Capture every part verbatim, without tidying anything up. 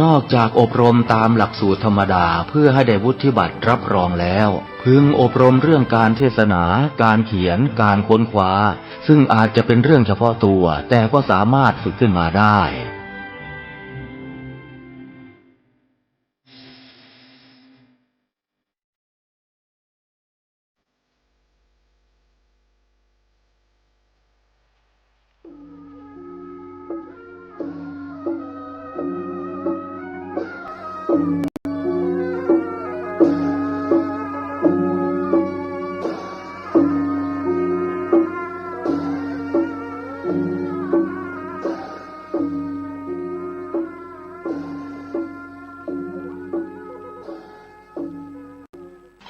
นอกจากอบรมตามหลักสูตรธรรมดาเพื่อให้ได้วุฒิบัตรรับรองแล้ว พึงอบรมเรื่องการเทศนา การเขียน การค้นคว้า ซึ่งอาจจะเป็นเรื่องเฉพาะตัว แต่ก็สามารถฝึกขึ้นมาได้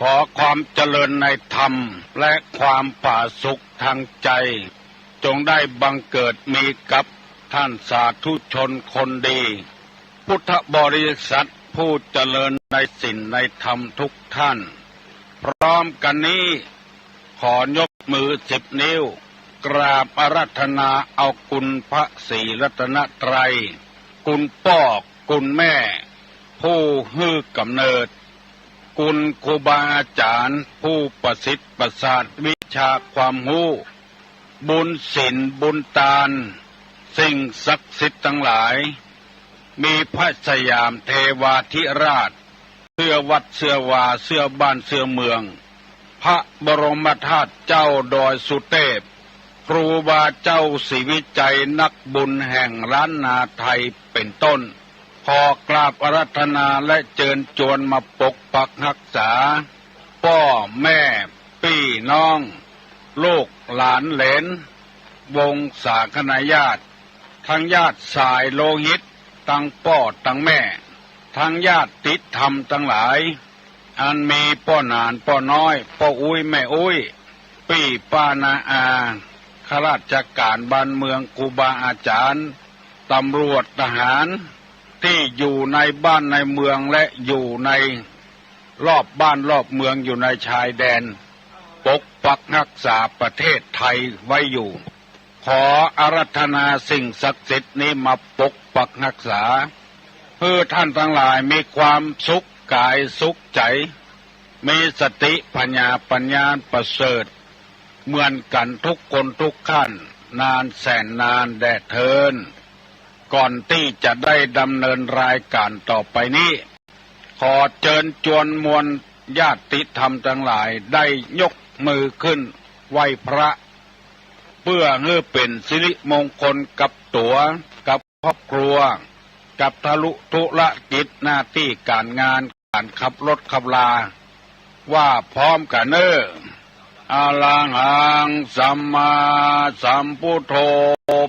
ขอความเจริญในธรรมและความผาสุกทางใจ จงได้บังเกิดมีกับท่านสาธุชนคนดี พุทธบริษัทผู้เจริญในศีลในธรรมทุกท่าน พร้อมกันนี้ ขอยกมือสิบนิ้ว กราบอาราธนาเอาคุณพระศรีรัตนตรัย คุณป้อ คุณแม่ ผู้หื้อกำเนิด คุณครูบาอาจ๋ารย์ ผู้ประสิทธิ์ประสาทวิชาความฮู้ บุญศีลบุญตาน สิ่งศักดิ์สิทธิ์ตังหลาย มีพระสยามเทวาธิราช เสื้อวัดเสื้อวา เสื้อบ้านเสื้อเมือง พระบรมธาตุเจ้าดอยสุเทพ ครูบาเจ้าศรีวิชัย นักบุญแห่งล้านนาไทยเป็นต้น ขอกราบอาราธนาและเจิญจวนมาปกปักฮักษา ป้อแม่ ปี้น้อง ลูกหลานเหลน วงศาคณาญาติ ตังญาติสายโลหิต ตังป้อตังแม่ ตังญาติธรรมตังหลาย อันมีป้อหนานป้อน้อย ป้ออุ๊ยแม่อุ๊ย ปี้ป้าน้าอา ข้าราชการบ้านเมือง ครูบาอาจ๋ารย์ ตำรวจทหาร ตี้อยู่ในบ้านในเมืองและอยู่ในรอบบ้านรอบเมือง อยู่ในชายแดน ปกปักฮักษาประเทศไทยไว้อยู่ ขออาราธนาสิ่งศักดิ์สิทธิ์นี้มาปกปักฮักษา หื้อท่านตังหลายมีความสุขกายสุขใจ๋ มีสติปัญญาปัญญาประเสริฐ เหมือนกั๋นทุกคนทุกท่าน นานแสนนานแด่เทิน ก่อนตี้จะได้ดำเนินรายการต่อไปนี้ ขอเจิญจวนมวลญาติธรรมตังหลายได้ยกมือขึ้นไหว้พระ เพื่อหื้อเป๋นสิริมงคลกับตั๋ว กับครอบครัว กับทะลุธุรกิจหน้าตี้ก๋านงาน ก๋านขับรถขับลา ว่าพร้อมกั๋นเน่อ อะระหังสัมมาสัมพุทโธ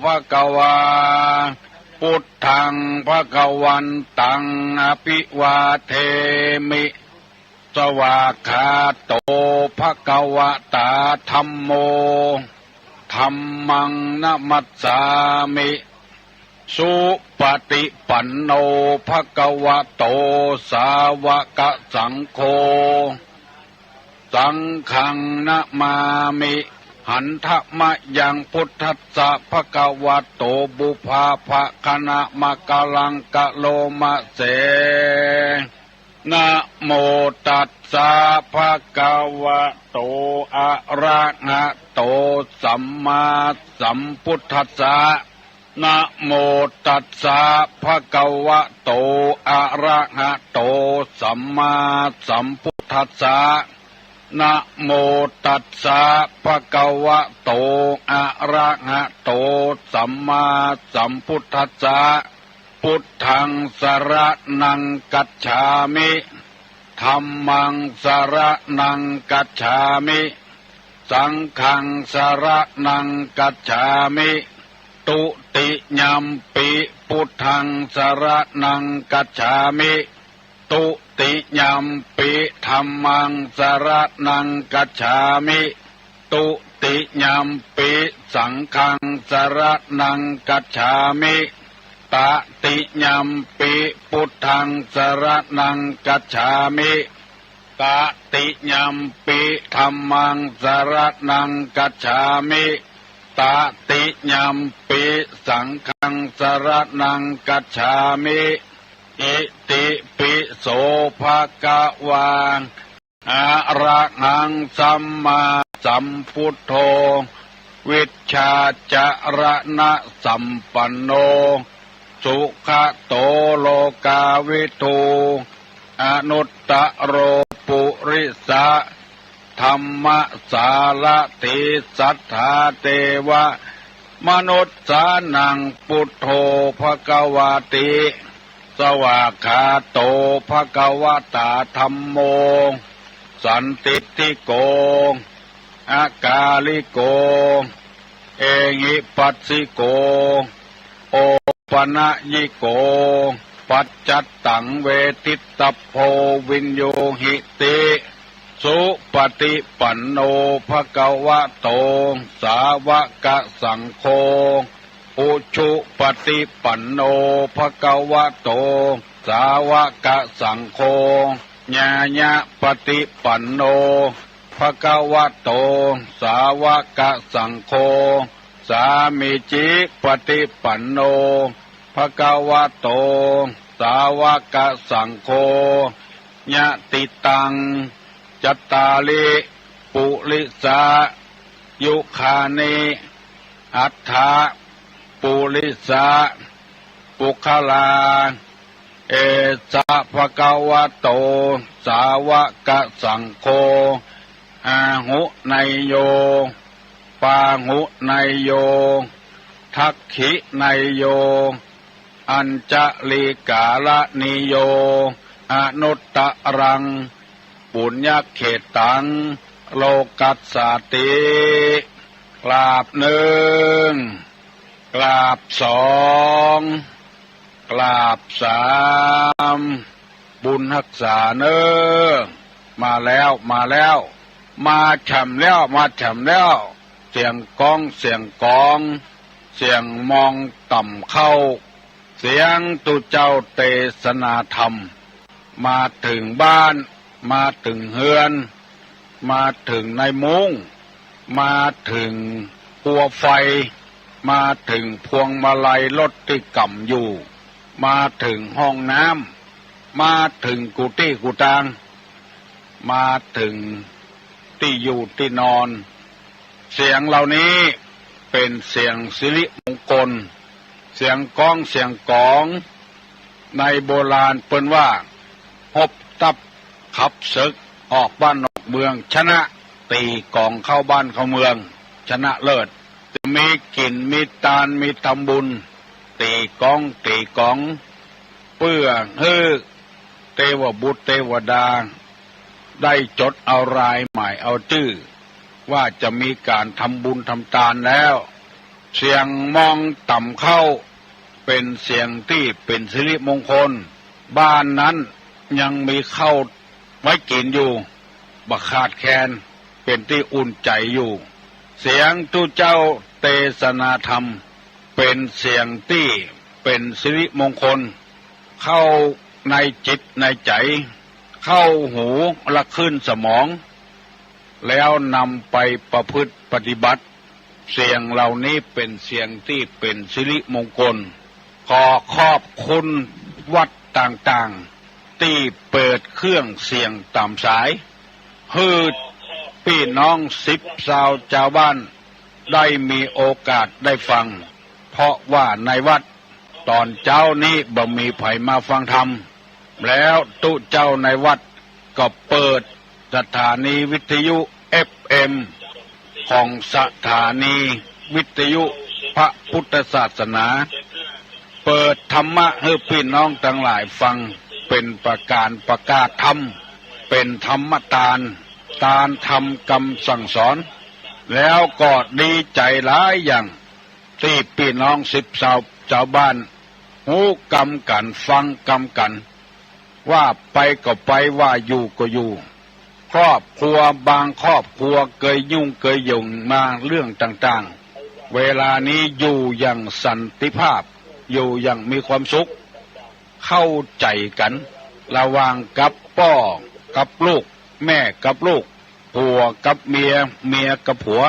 ภะคะวา พุทธังภะคะวันตังอะภิวาเทมิ สวากขาโตภะคะวะตาธัมโม ธัมมังนะมัสสามิ สุปะฏิปันโนภะคะวะโต สาวะกะสังโฆ สังฆังนะมามิ หันทะมะยังพุทธัสสะภะคะวะโต ปุพพะภะคะนะมะกะลังกะโลมะเส นะโมตัสสะภะคะวะโต อะระหะโต สัมมาสัมพุทธัสสะ นะโมตัสสะภะคะวะโต อะระหะโต สัมมาสัมพุทธัสสะ นะโมตัสสะภะคะวะโต อะระหะโต สัมมาสัมพุทธัสสะ พุทธังสะระณังคัจฉามิ ธัมมังสะระณังคัจฉามิ สังฆังสะระณังคัจฉามิ ทุติยัมปิพุทธังสะระณังคัจฉามิ ทุติยัมปิธัมมังสะระณังคัจฉามิ ทุติยัมปิสังฆังสะระณังคัจฉามิ ตติยัมปิพุทธังสะระณังคัจฉามิ ตติยัมปิธัมมังสะระณังคัจฉามิ ตติยัมปิสังฆังสะระณังคัจฉามิ อิติปิโสภะคะวา อะระหังสัมมาสัมพุทโธ วิชชาจรณะสัมปันโน สุขะโตโลกาวิทู อนุตตะโรปุริสะธัมมะสารถี สัตถาเทวะมนุสสานัง ปุทโธภะคะวาติ สวากขาโตภะคะวะตา ธัมโม สันทิฏฐิโก อะกาลิโก เอหิปัสสิโก โอปะนะยิโก ปัจจัตตังเวทิตตะโพ วินยูหิติ สุปะฏิปันโนภะคะวะโต สาวะกะสังโฆ อุชุปะฏิปันโนภะคะวะโต สาวะกะสังโฆ ญาญะปะฏิปันโนภะคะวะโต สาวะกะสังโฆ สามีจิปะฏิปันโนภะคะวะโต สาวะกะสังโฆ ยะติตัง จัตตาริ ปุริสายุคานิ อัฏฐะ ปุริสะ ปุคคลา เอสะภะคะวะโต สาวะกะสังโฆ อาหุเนยโย ปาหุเนยโย ทักขิเนยโย อัญชลีกาละนิโย อนุตตะรัง ปุญญเขตัง โลกัสสาติ กราบหนึ่ง กราบสอง กราบสาม บุญฮักษาเน้อ มาแล้ว มาแล้ว มาแจ่มแล้ว มาแจ่มแล้ว เสียงก้อง เสียงกอง เสียงมองต่ำเข้า เสียงตุ๊เจ้าเตสนาธรรม มาเถิงบ้าน มาเถิงเฮือน มาเถิงในมุ้ง มาเถิงฮั้วไฟ มาเถิงพวงมาลัยรถตี้ก๋ำอยู่ มาเถิงห้องน้ำ มาเถิงกู้ตี้กู้ตาง มาเถิงตี้อยู่ตี้นอน เสียงเหล่านี้เป๋นเสียงสิริมงคล เสียงก้องเสียงก๋อง ในโบราณเปิ้นว่า ฮบตับขับเสิก ออกบ้านนอกเมือง ชนะ ตี๋ก๋องเข้าบ้านเข้าเมือง ชนะเลิศ จะมีกิ๋น มีตาน มีทำบุญ ตี๋ก้อง ตี๋ก๋อง เปื้อหื้อเตวบุตรเตวดา ได้จดเอารายหมายเอาจื้อ ว่าจะมีก๋านทำบุญทำตานแล้ว เสียงมองต่ำเข้า เป๋นเสียงตี้เป๋นสิริมงคล บ้านนั้นยังมีข้าวไว้กิ๋นอยู่ บ่ขาดแคลน เป๋นตี้อุ่นใจ๋อยู่ เสียงตุ๊เจ้าเตสนาธรรม เป๋นเสียงตี้เป๋นสิริมงคล เข้าในจิตในใจ๋ เข้าหูละขึ้นสมอง แล้วนำไปประพฤติปฏิบัติ เสียงเหล่านี้เป๋นเสียงตี้เป๋นสิริมงคล ขอขอบคุณวัดต่างๆ ตี้เปิดเครื่องเสียงต๋ามสาย หื้อปี้น้องสิบซาวจาวบ้าน ได้มีโอกาสได้ฟัง เพราะว่าในวัด ต๋อนเจ๊านี้บ่มีใผมาฟังธรรม แล้วตุ๊เจ้าในวัดก็เปิดสถานีวิทยุ เอฟเอ็ม ของสถานีวิทยุพระพุทธศาสนา เปิดธรรมะหื้อปี้น้องตังหลายฟัง เป๋นประก๋านประกาศธรรม เป๋นธรรมตาน ตานธรรมกำสั่งสอน แล้วก็ดีใจ๋หลายอย่าง ตี้ปี้น้องสิบซาวจาวบ้าน ฮู้กำกั๋น ฟังกำกั๋น ว่าไปก็ไป ว่าอยู่ก็อยู่ ครอบครัวบางครอบครัวเกยยุ่งเกยหยุ่งมาเรื่องต่างๆ เวลานี้อยู่อย่างสันติภาพ อยู่อย่างมีความสุข เข้าใจ๋กั๋น ระหว่างกับป้อกับลูก แม่กับลูก ผัวกับเมีย เมียกับผัว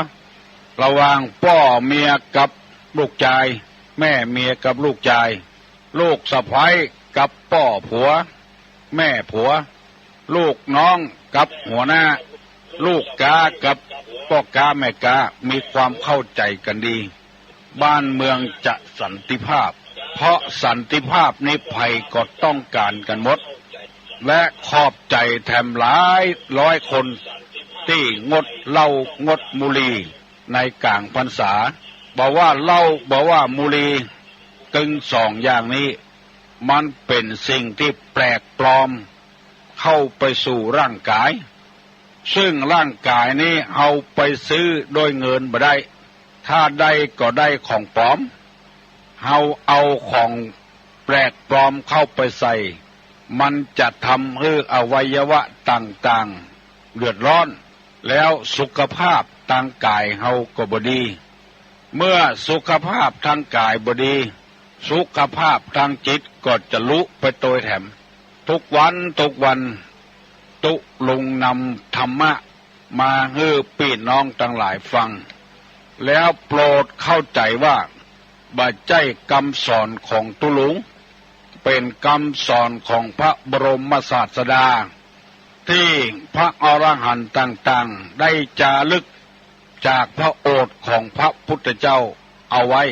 ระหว่างป้อเมียกับลูกจาย แม่เมียกับลูกจาย ลูกสะใภ้ กับป้อผัว แม่ผัว ลูกน้องกับหัวหน้า ลูกก๊ากับป้อก๊าแม่ก๊า มีความเข้าใจ๋กั๋นดี บ้านเมืองจะสันติภาพ เพราะสันติภาพนี้ใผก็ต้องก๋านกั๋นหมด และขอบใจ๋แถมหลายร้อยคนตี้งดเหล้างดบุหรี่ในก๋างพรรษา บ่ว่าเหล้าบ่ว่าบุหรี่ ตึงสองอย่างนี้ มันเป๋นสิ่งตี้แปลกปลอมเข้าไปสู่ร่างก๋าย ซึ่งร่างก๋ายนี้เฮาไปซื้อโดยเงินบ่ได้ ถ้าได้ก็ได้ของปลอม เฮาเอาของแปลกปลอมเข้าไปใส่ มันจะทำหื้ออวัยวะต่างๆ เดือดร้อน แล้วสุขภาพตางก๋ายเฮาก็บ่ดี เมื่อสุขภาพตางก๋ายบ่ดี สุขภาพตางจิตก็จะลุไปโตยแถม ทุกวันทุกวัน ตุ๊ลุงนำธรรมะมาหื้อปี้น้องตังหลายฟัง แล้วโปรดเข้าใจ๋ว่า บ่ใจ้กำสอนของตุ๊ลุง เป๋นกำสอนของพระบรมศาสดา ตี้พระอรหันต์ต่างๆ ได้จารึกจากพระโอษฐ์ของพระพุทธเจ้าเอาไว้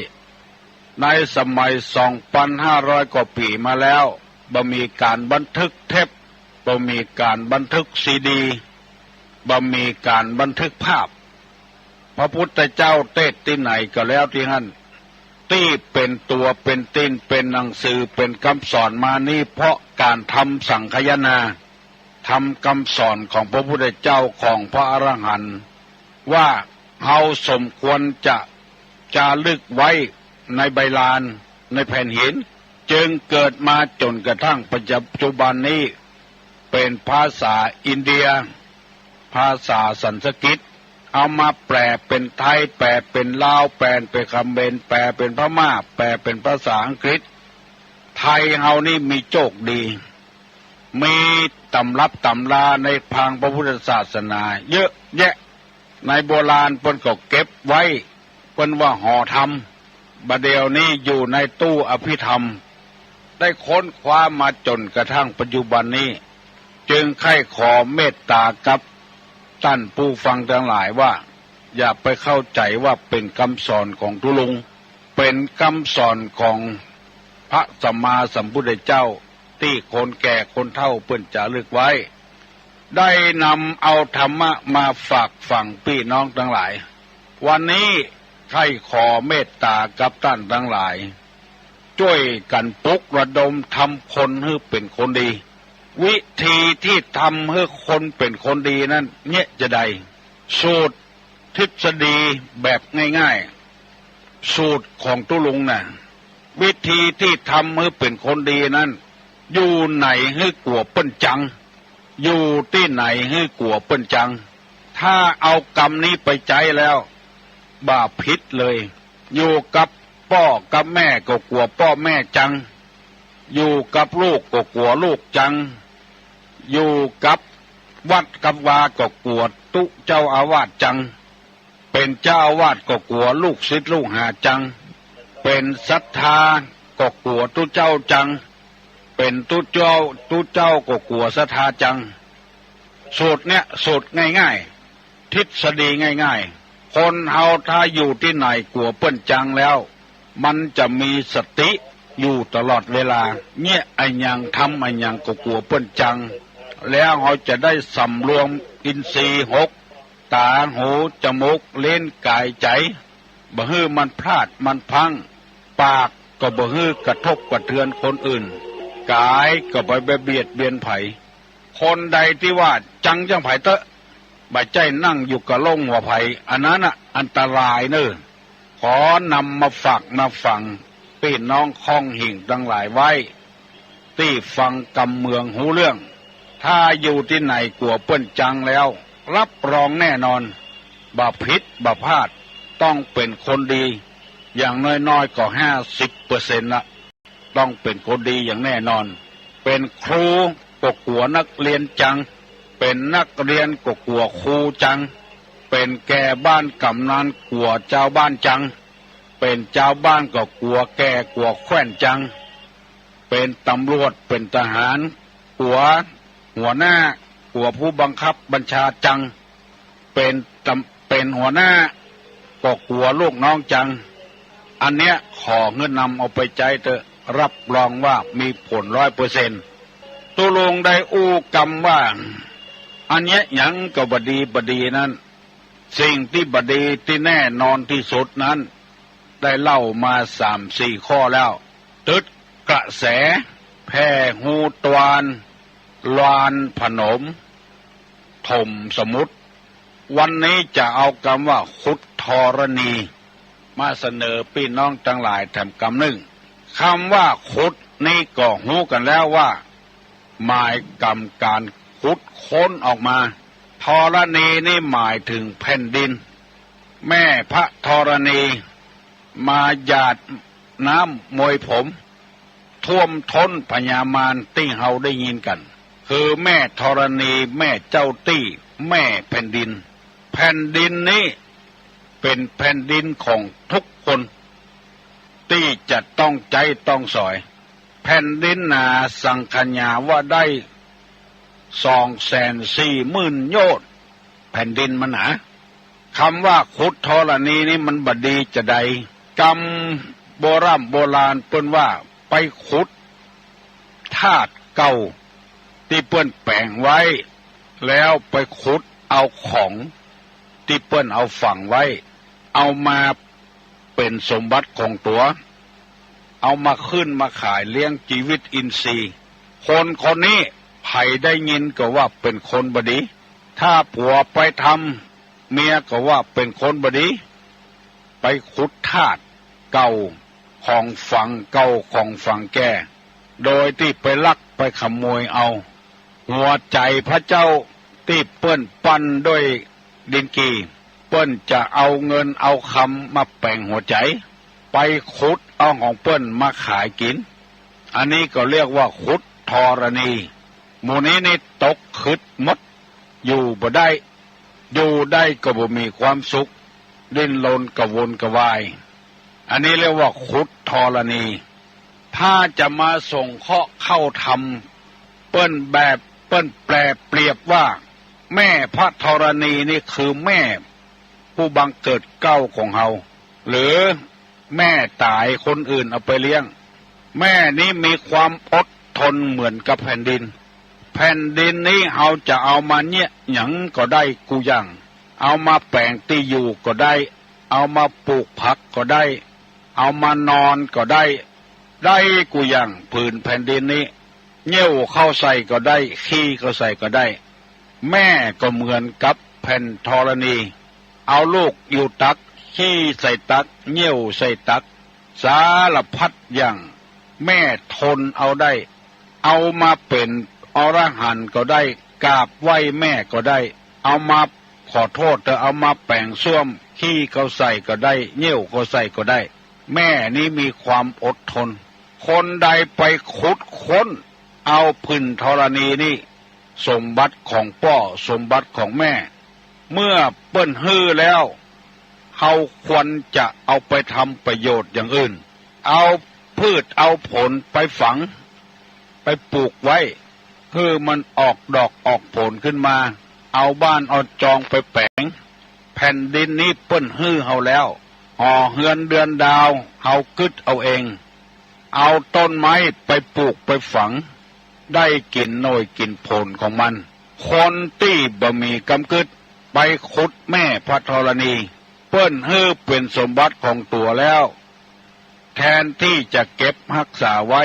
ในสมัยสองปันห้าร้อยกว่าปี๋มาแล้ว บ่มีก๋านบันทึกเทป บ่มีก๋านบันทึกซีดี บ่มีก๋านบันทึกภาพ พระพุทธเจ้าเตสน์ตี้ไหนก็แล้วตี้หั้น ตี้เป๋นตั๋วเป๋นตี๋น เป๋นหนังสือ เป๋นกำสอนมานี้ เพราะก๋านทำสังคายนา ทำกำสอนของพระพุทธเจ้าของพระอรหันต์ ว่าเฮาสมควรจะจารึกไว้ในใบลาน ในแผ่นหิน จึงเกิดมาจ๋นกระทั่งปัจจุบันนี้ เป๋นภาษาอินเดีย ภาษาสันสกฤต เอามาแปลเป๋นไทย แปลเป๋นลาว แปลเป๋นเขมร แปลเป๋นพม่า แปลเป๋นภาษาอังกฤษ ไทยเฮานี้มีโจคดี มีต๋ำรับต๋ำราในทางพระพุทธศาสนาเยอะแยะ ในโบราณเปิ้นก็เก็บไว้ เปิ้นว่าหอธรรม บ่าเดี่ยวนี้อยู่ในตู้อภิธรรม ได้ค้นคว้ามาจ๋นกระทั่งปัจจุบันนี้ จึงใค่ขอเมตต๋ากับต้านผู้ฟังตังหลายว่า อย่าไปเข้าใจ๋ว่าเป๋นกำสอนของตุ๊ลุง เป๋นกำสอนของพระสัมมาสัมพุทธเจ้า ตี้คนแก่คนเฒ่าเปิ้นจารึกไว้ ได้นำเอาธรรมะมาฝากฝังปี้น้องตังหลาย วันนี้ใค่ขอเมตต๋ากับต้านตังหลาย จ้วยกั๋นปลุกระดมทำคนหื้อเป๋นคนดี วิธีตี้ทำหื้อคนเป๋นคนดีนั้นเยียะจาใด สูตรทฤษฎีแบบง่ายๆ สูตรของตุ๊ลุงน่ะ วิธีตี้ทำหื้อเป๋นคนดีนั้น อยู่ไหนหื้อกั๋วเปิ้นจัง อยู่ตี้ไหนหื้อกั๋วเปิ้นจัง ถ้าเอากำนี้ไปใจ๊แล้ว บ่ผิดเลย อยู่กับป้อกับแม่ก็กั๋วป้อแม่จัง อยู่กับลูกก็กั๋วลูกจัง อยู่กับวัดกับวาก็กั๋วตุ๊เจ้าอาวาสจัง เป๋นเจ้าอาวาสก็กั๋วลูกศิษย์ลูกหาจัง เป๋นศรัทธาก็กั๋วตุ๊เจ้าจัง เป๋นตุ๊เจ้า ตุ๊เจ้าก็กั๋วศรัทธาจัง สูตรเนี้ยสูตรง่ายๆ ทฤษฎีง่ายๆ คนเฮาถ้าอยู่ตี้ไหนกั๋วเปิ้นจังแล้ว มันจะมีสติอยู่ตลอดเวลา เยียะอะหยังทำอะหยังก็กั๋วเปิ้นจัง แล้วเฮาจะได้สำรวมอินทรีย์หก ต๋า หู จมูก ลิ้น ก๋าย ใจ๋ บ่หื้อมันพลาดมันพลั้ง ปากก็บ่หื้อกระทบกระเทือนคนอื่น ก๋ายก็บ่ไปเบียดเบียนใผ คนใดตี้ว่าจังจั้งใผเต๊อะ บ่ใจ้นั่งอยู่กะโหล้งหัวใผ อันนั้นน่ะอันตรายเน่อ ขอนำมาฝากมาฝังปี้น้องค่องหิ่งตังหลายไว้ ตี้ฟังกำเมืองฮู้เรื่อง ถ้าอยู่ตี้ไหนกั๋วเปิ้นจังแล้ว รับรองแน่นอน บ่ผิดบ่พลาด ต้องเป๋นคนดี อย่างน้อยๆ ก็ห้าสิบเปอร์เซ็นต์ละ ต้องเป๋นคนดีอย่างแน่นอน เป๋นครูก็กั๋วนักเรียนจัง เป๋นนักเรียนก็กั๋วครูจัง เป๋นแก่บ้านก๋ำนันกั๋วจาวบ้านจัง เป๋นจาวบ้านก็กั๋วแก่กั๋วแคว่นจัง เป๋นตำรวจ เป๋นทหาร กั๋วหัวหน้า กั๋วผู้บังคับบัญชาจัง เป๋นตำ- เป๋นหัวหน้า ก็กั๋วลูกน้องจัง อันเนี้ยขอหื้อนำเอาไปใจ๊เต๊อะ รับรองว่ามีผลร้อยเปอร์เซ็นต์ ตุ๊ลุงได้อู้กำว่า อันเนี้ยหยังก็บ่ดีบ่ดีนั้น สิ่งตี้บ่ดีตี้แน่นอนตี้สุดนั้น ได้เล่ามาสามสี่ข้อแล้ว ตึดกระแส แผ่ฮูตวาน ลานผนม ถมสมุทร วันนี้จะเอากำว่าขุดธรณี มาเสนอปี้น้องตังหลายแถมกำนึ่ง กำว่าขุดนี้ก็ฮู้กั๋นแล้วว่า หมายกำก๋านขุดค้นออกมา ธรณีนี้หมายเถิงแผ่นดิน แม่พระธรณี มาหยาดน้ำมวยผม ท่วมท้นพญามารตี้เฮาได้ยินกั๋น คือแม่ธรณี แม่เจ้าตี้ แม่แผ่นดิน แผ่นดินนี้เป๋นแผ่นดินของทุกคน ตี้จะต้องใจ๊ต้องสอย แผ่นดินหนาสังขยาว่าได้สองแสนสี่หมื่นโยชน์ แผ่นดินมันหนา กำว่าขุดธรณีนี้มันบ่ดีจาใด กำโบร่ำโบราณเปิ้นว่าไปขุดธาตุเก่าตี้เปิ้นแป๋งไว้ แล้วไปขุดเอาของตี้เปิ้นเอาฝังไว้ เอามาเป๋นสมบัติของตั๋ว เอามาขึ้นมาขายเลี้ยงจีวิตอินทรีย์ คนคนนี้ใผได้ยินก็ว่าเป๋นคนบ่ดี ถ้าผัวไปทำ เมียก็ว่าเป๋นคนบ่ดี ไปขุดธาตุเก่า ของฝังเก่าของฝังแก่ โดยตี้ไปลักไปขโมยเอา หัวใจ๋พระเจ้าตี้เปิ้นปั้นด้วยดินกี่ เปิ้นจะเอาเงินเอาคำมาแป๋งหัวใจ๋ ไปขุดเอาของเปิ้นมาขายกิ๋น อันนี้ก็เรียกว่าขุดธรณี หมู่นี้นี่ตกขึดหมด อยู่บ่ได้ อยู่ได้ก็บ่มีความสุข ดิ้นรนกระวนกระวาย อันนี้เรียกว่าขุดธรณี ถ้าจะมาสงเคราะห์เข้าธรรม เปิ้นแบบ เปิ้นแปลเปรียบว่า แม่พระธรณีนี่คือแม่ผู้บังเกิดเกล้าของเฮา หรือแม่ต๋ายคนอื่นเอาไปเลี้ยง แม่นี้มีความอดทนเหมือนกับแผ่นดิน แผ่นดินนี้เฮาจะเอามาเยียะหยังก็ได้กู้อย่าง เอามาแป๋งตี้อยู่ก็ได้ เอามาปลูกผักก็ได้ เอามานอนก็ได้ ได้กู้อย่าง ผืนแผ่นดินนี้ เยี่ยวเข้าใส่ก็ได้ ขี้เข้าใส่ก็ได้ แม่ก็เหมือนกับแผ่นธรณี เอาลูกอยู่ตัก ขี้ใส่ตัก เยี่ยวใส่ตัก สารพัดอย่าง แม่ทนเอาได้ เอามาเป๋นอรหันต์ก็ได้ กราบไหว้แม่ก็ได้ เอามา ขอโทษเถอะ เอามาแป๋งส้วม ขี้เข้าใส่ก็ได้ เยี่ยวเข้าใส่ก็ได้ แม่นี้มีความอดทน คนใดไปขุดค้นเอาผืนธรณีนี้ สมบัติของป้อ สมบัติของแม่ เมื่อเปิ้นหื้อแล้ว เฮาควรจะเอาไปทำประโยชน์อย่างอื่น เอาพืชเอาผลไปฝัง ไปปลูกไว้ หื้อมันออกดอกออกผลขึ้นมา เอาบ้านเอาจองไปแป๋ง แผ่นดินนี้เปิ้นหื้อเฮาแล้ว หอเฮือนเดือนดาว เฮากึ๊ดเอาเอง เอาต้นไม้ไปปลูกไปฝัง ได้กิ๋นหน่วยกิ๋นผลของมัน คนตี้บ่มีกำกึ๊ด ไปขุดแม่พระธรณี เปิ้นหื้อเป๋นสมบัติของตั๋วแล้ว แทนตี้จะเก็บฮักษาไว้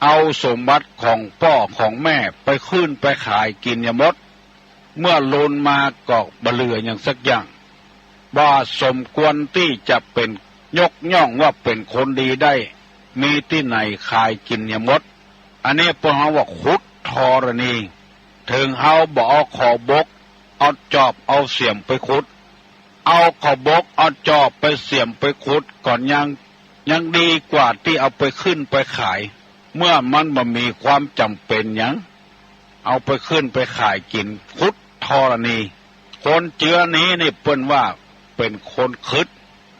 เอาสมบัติของป้อของแม่ไปขึ้นไปขายกิ๋นเหียหมด เมื่อลูนมาก็บ่เหลือหยังสักอย่าง บ่สมควรตี้จะเป๋นยกย่องว่าเป๋นคนดีได้ มีตี้ไหน ขายกิ๋นเหียหมด อันนี้เปิ้นฮ้องว่าขุดธรณี เถิงเฮาบ่เอาขอบบก เอาจอบเอาเสียมไปขุด เอาขอบบกเอาจอบไปเสียมไปขุดก่อนยัง ยังดีกว่าตี้เอาไปขึ้นไปขาย เมื่อมันบ่มีความจ๋ำเป๋นหยัง เอาไปขึ้นไปขายกิ๋น ขุดธรณี คนเจื้อนี้นี่เปิ้นว่าเป๋นคนขึด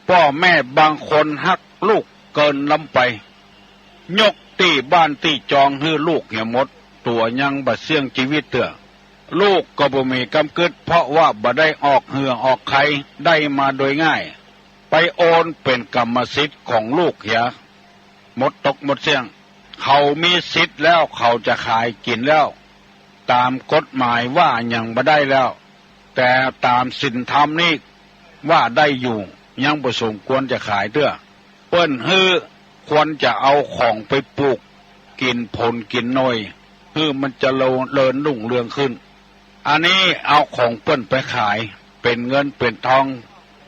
ป้อแม่บางคนฮักลูกเกินล้ำไป ยก ตี้บ้านตี้จองหื้อลูกเหียหมด ตั๋วยังบ่เสี่ยงจีวิตเตื้อ ลูกก็บ่มีกำกึ๊ด เพราะว่าบ่ได้ออกเหื่อออกใคร ได้มาโดยง่าย ไปโอนเป๋นกรรมสิทธิ์ของลูกเหีย หมดตกหมดเสี้ยง เขามีสิทธิ์แล้ว เขาจะขายกิ๋นแล้ว ต๋ามกฎหมายว่ายังบ่ได้แล้ว แต่ต๋ามศีลธรรมนี่ว่าได้อยู่ ยังบ่สมควรจะขายเตื้อ เปิ้นหื้อ ควรจะเอาของไปปลูกกิ๋นผลกิ๋นหน่วย หื้อมันจะเจริญรุ่งเรืองขึ้น อันนี้เอาของเปิ้นไปขาย เป๋นเงินเป๋นทอง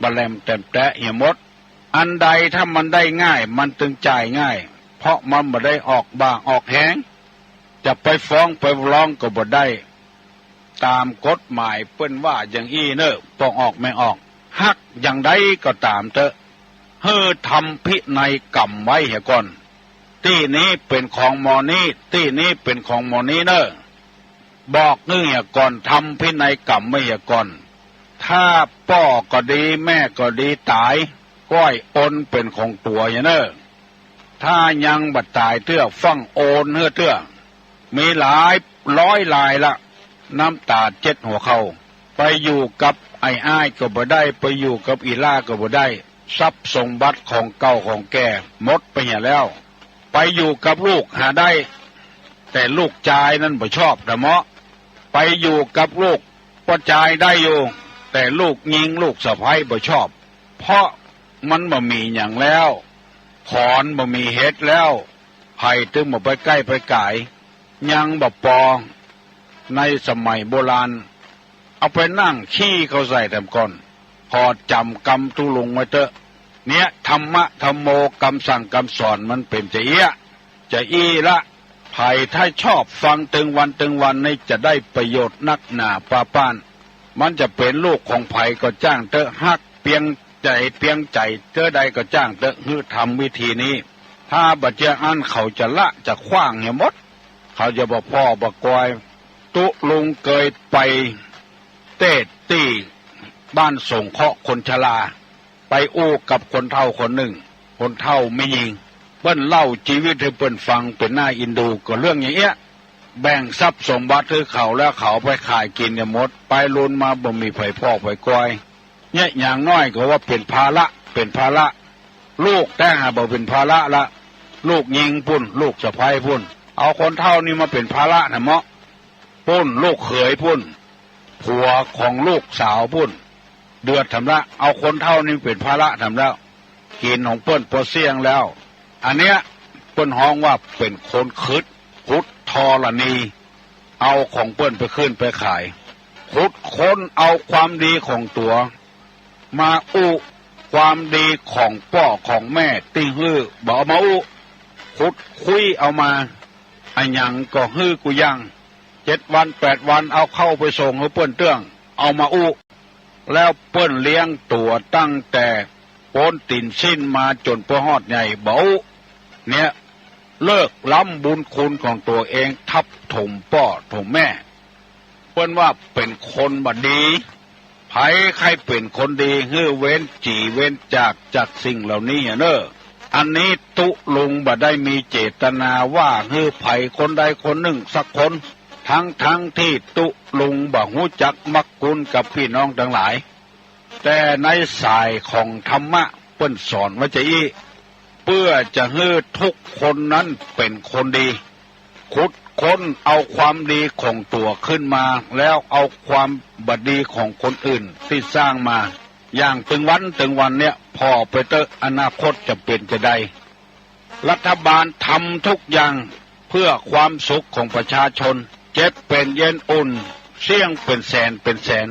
บ่แหลมแต๋มแต๊เหียหมด อันใดถ้ามันได้ง่าย มันตึงจ่ายง่าย เพราะมันบ่ได้ออกบ่าออกแฮง จะไปฟ้องไปร้องก็บ่ได้ ต๋ามกฎหมายเปิ้นว่าอย่างอี้เน่อ ป้อออกแม่ออก ฮักอย่างใดก็ต๋ามเต๊อะ หื้อทำพินัยกรรมไว้เหียก่อน ตี้นี้เป๋นของหมอนี้ ตี้นี้เป๋นของหมอนี้เน่อ บอกหื้อเหียก่อน ทำพินัยกรรมไว้เหียก่อน ถ้าป้อก็ดีแม่ก็ดีต๋าย ก้อยโอนเป๋นของตั๋วเหียเน่อ ถ้ายังบ่ต๋ายเตื้อ ฟั่งโอนหื้อเตื้อ มีหลายร้อยรายละ น้ำต๋าเจ็ดหัวเข่า ไปอยู่กับไอ้อ้ายก็บ่ได้ ไปอยู่กับอี่หล้าก็บ่ได้ ทรัพย์สมบัติของเก่าของแก่หมดไปเหียแล้ว ไปอยู่กับลูกหาได้ แต่ลูกจายนั้นบ่ชอบนะเมาะ ไปอยู่กับลูกป้อจายได้อยู่ แต่ลูกญิงลูกสะใภ้บ่ชอบ เพราะมันบ่มีหยังแล้ว ขอนบ่มีเห็ดแล้ว ใผตึงบ่ไปใก้ไปก๋าย ยังบ่ปอ ในสมัยโบราณ เอาไปนั่งขี้เข้าใส่แถมก่อน ขอจ๋ำกำตุ๊ลุงไว้เต๊อะ เนี่ย ธรรมะธัมโม กำสั่งกำสอนมันเป๋นจาเอี้ยะ จาอี้ละ ใผถ้าชอบฟังตึงวันตึงวันนี่จะได้ประโยชน์นักหนาป้าป้าน มันจะเป๋นลูกของใผก็จ้างเต๊อะ ฮักเปียงใจ๋เปียงใจ๋เต๊อะใดก็จ้างเต๊อะ หื้อทำวิธีนี้ ถ้าบ่เจื้ออั้นเขาจะละจะขว้างเหียหมด เขาจะบ่ผ่อบ่กอย ตุ๊ลุงเกยไปเตศน์ตี้บ้านสงเคราะห์คนชรา ไปอู้กับคนเฒ่าคนนึ่ง คนเฒ่าแม่ญิง เปิ้นเล่าจีวิตหื้อเปิ้นฟังเป๋นหน้าอินดู ก็เรื่องอย่างเอี้ยะ แบ่งทรัพย์สมบัติหื้อเขาแล้วเขาไปขายกิ๋นเหียหมด ไปลูนมาบ่มีใผผ่อใผกอย เนี่ยอย่างน้อยก็ว่าเป๋นภาระ เป๋นภาระ ลูกแต๊หาบ่เป๋นภาระละ ลูกญิงปุ้น ลูกสะใภ้ปุ้น เอาคนเฒ่านี่มาเป๋นภาระนะเมาะ ปุ้นลูกเขยปุ้น ผัวของลูกสาวปุ้น เดือดแถมละ เอาคนเฒ่านี่เป๋นภาระแถมแล้ว กิ๋นของเปิ้นปอเสี้ยงแล้ว อันเนี้ยเปิ้นฮ้องว่าเป๋นคนขึด ขุดธรณี เอาของเปิ้นไปขึ้นไปขาย ขุดค้นเอาความดีของตั๋ว มาอู้ความดีของป้อของแม่ตี้หื้อ บ่เอามาอู้ ขุดคุ้ยเอามา อะหยังก็หื้อกู้อย่าง เจ็ดวันแปดวันเอาเข้าไปส่งหื้อเปิ้นเตื้อง เอามาอู้ แล้วเปิ้นเลี้ยงตั๋วตั้งแต่โป๊นตี๋นซี้นมาจ๋นป้อฮอดใหญ่ บ่อู้ เนี่ย เลิกล้ำบุญคุณของตั๋วเอง ทับถมป้อถมแม่ เปิ้นว่าเป๋นคนบ่ดี ใผใค่เป๋นคนดี หื้อเว้นจี๋เว้นจากจากสิ่งเหล่านี้เน่อ อันนี้ตุ๊ลุงบ่ได้มีเจตนาว่าหื้อใผคนใดคนนึ่งสักคน ทั้งๆ ตี้ตุ๊ลุงบ่ฮู้จักมักกุนกับปี้น้องตังหลาย แต่ในสายของธรรมะเปิ้นสอนว่าจะอี้ เปื้อจะหื้อทุกคนนั้นเป๋นคนดี ขุดค้นเอาความดีของตั๋วขึ้นมา แล้วเอาความบ่ดีของคนอื่นตี้สร้างมา อย่างตึงวันตึงวันเนี่ย ผ่อไปเต๊อะ อนาคตจะเป๋นจะใด รัฐบาลทำทุกอย่างเพื่อความสุขของประชาชน เจ็บเป๋นเย็นอุ่น เสี้ยงเป๋นแสนเป๋นแสน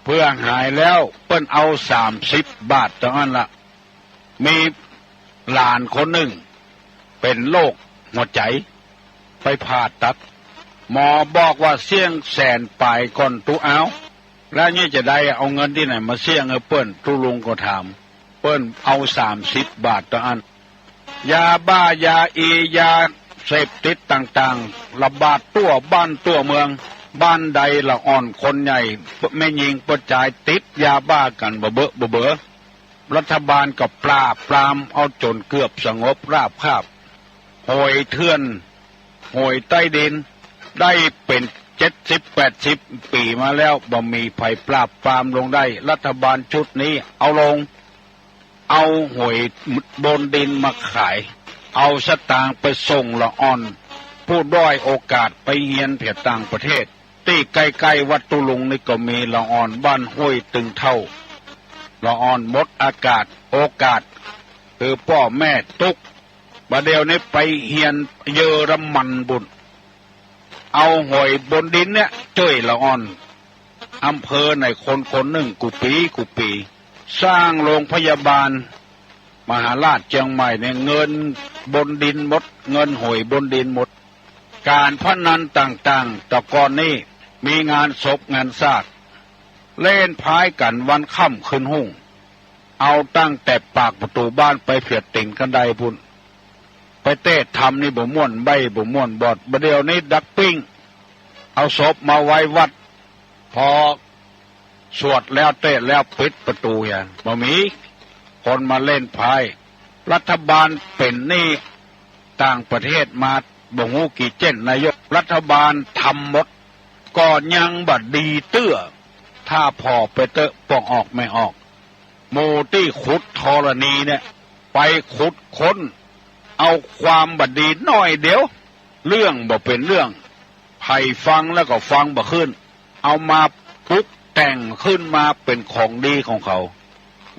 เปื้อหายแล้วเปิ้นเอาสามสิบบาทเต้าอั้นละ มีหลานคนนึ่งเป๋นโรคหัวใจ๋ ไปผ่าตัด หมอบอกว่าเสี้ยงแสนป๋ายก่อนตุ๊อ้าว แล้วนี่จะได้เอาเงินตี้ไหนมาเสี้ยงหื้อเปิ้น ตุ๊ลุงก็ถาม เปิ้นเอาสามสิบบาทเต้าอั้น ยาบ้า ยาอี ยาเสพติดต่างๆ ระบาดทั่วบ้านทั่วเมือง บ้านใดละอ่อนคนใหญ่ แม่ญิงป้อจายติดยาบ้ากั๋นบ่เบอะบ่เบอ รัฐบาลก็ปราบปรามเอาจ๋นเกือบสงบราบคาบ ห้วยเถื่อน ห้วยใต้ดิน ได้เป๋นเจ็ดสิบแปดสิบปี๋มาแล้ว บ่มีใผปราบปรามลงได้ รัฐบาลชุดนี้เอาลง เอาห้วยบนดินมาขาย เอาสตางค์ไปส่งละอ่อน ผู้ด้อยโอกาสไปเฮียนแผดต่างประเทศ ตี้ใก้ๆ วัดตุลุงนี่ก็มีละอ่อน บ้านห้วยตึงเถ้า ละอ่อนหมดอากาศ โอกาส คือป้อแม่ตุ๊ก บ่าเดี่ยวนี้ไปเฮียนเยอรมันบุญ เอาห้วยบนดินเนี่ยจ้วยละอ่อน อำเภอไหนคนคนนึ่งกู้ปี๋กู้ปี๋ สร้างโรงพยาบาลมหาราชเจียงใหม่เนี่ย เงินบนดินหมด เงินห้วยบนดินหมด ก๋านพนันต่างๆ แต่ก่อนนี้มีงานศพงานซาก เล่นไพ่กั๋นวันค่ำคืนฮุ่ง เอาตั้งแต่ปากประตู๋บ้านไปเผียดตี๋นคันไดปุ้น ไปเต๊ะธรรมนี่บ่ม่วนใบ้บ่ม่วนบอด บ่าเดี่ยวนี้ดักปิ้ง เอาศพมาไว้วัด พอสวดแล้วเต๊ะแล้วปิดประตู๋เหีย บ่มีคนมาเล่นไพ่ รัฐบาลเป๋นหนี้ต่างประเทศมาบ่ฮู้กี่เจ้น นายกรัฐบาลทำหมด ก็ยังบ่ดีเตื้อ ถ้าผ่อไปเต๊อะ ป้องออกแม่ออก หมู่ตี้ขุดธรณีเนี่ย ไปขุดค้นเอาความบ่ดีหน้อยเดียว เรื่องบ่เป๋นเรื่อง ใผฟังแล้วก็ฟังบ่ขึ้น เอามาปรุงแต่งขึ้นมาเป๋นของดีของเขา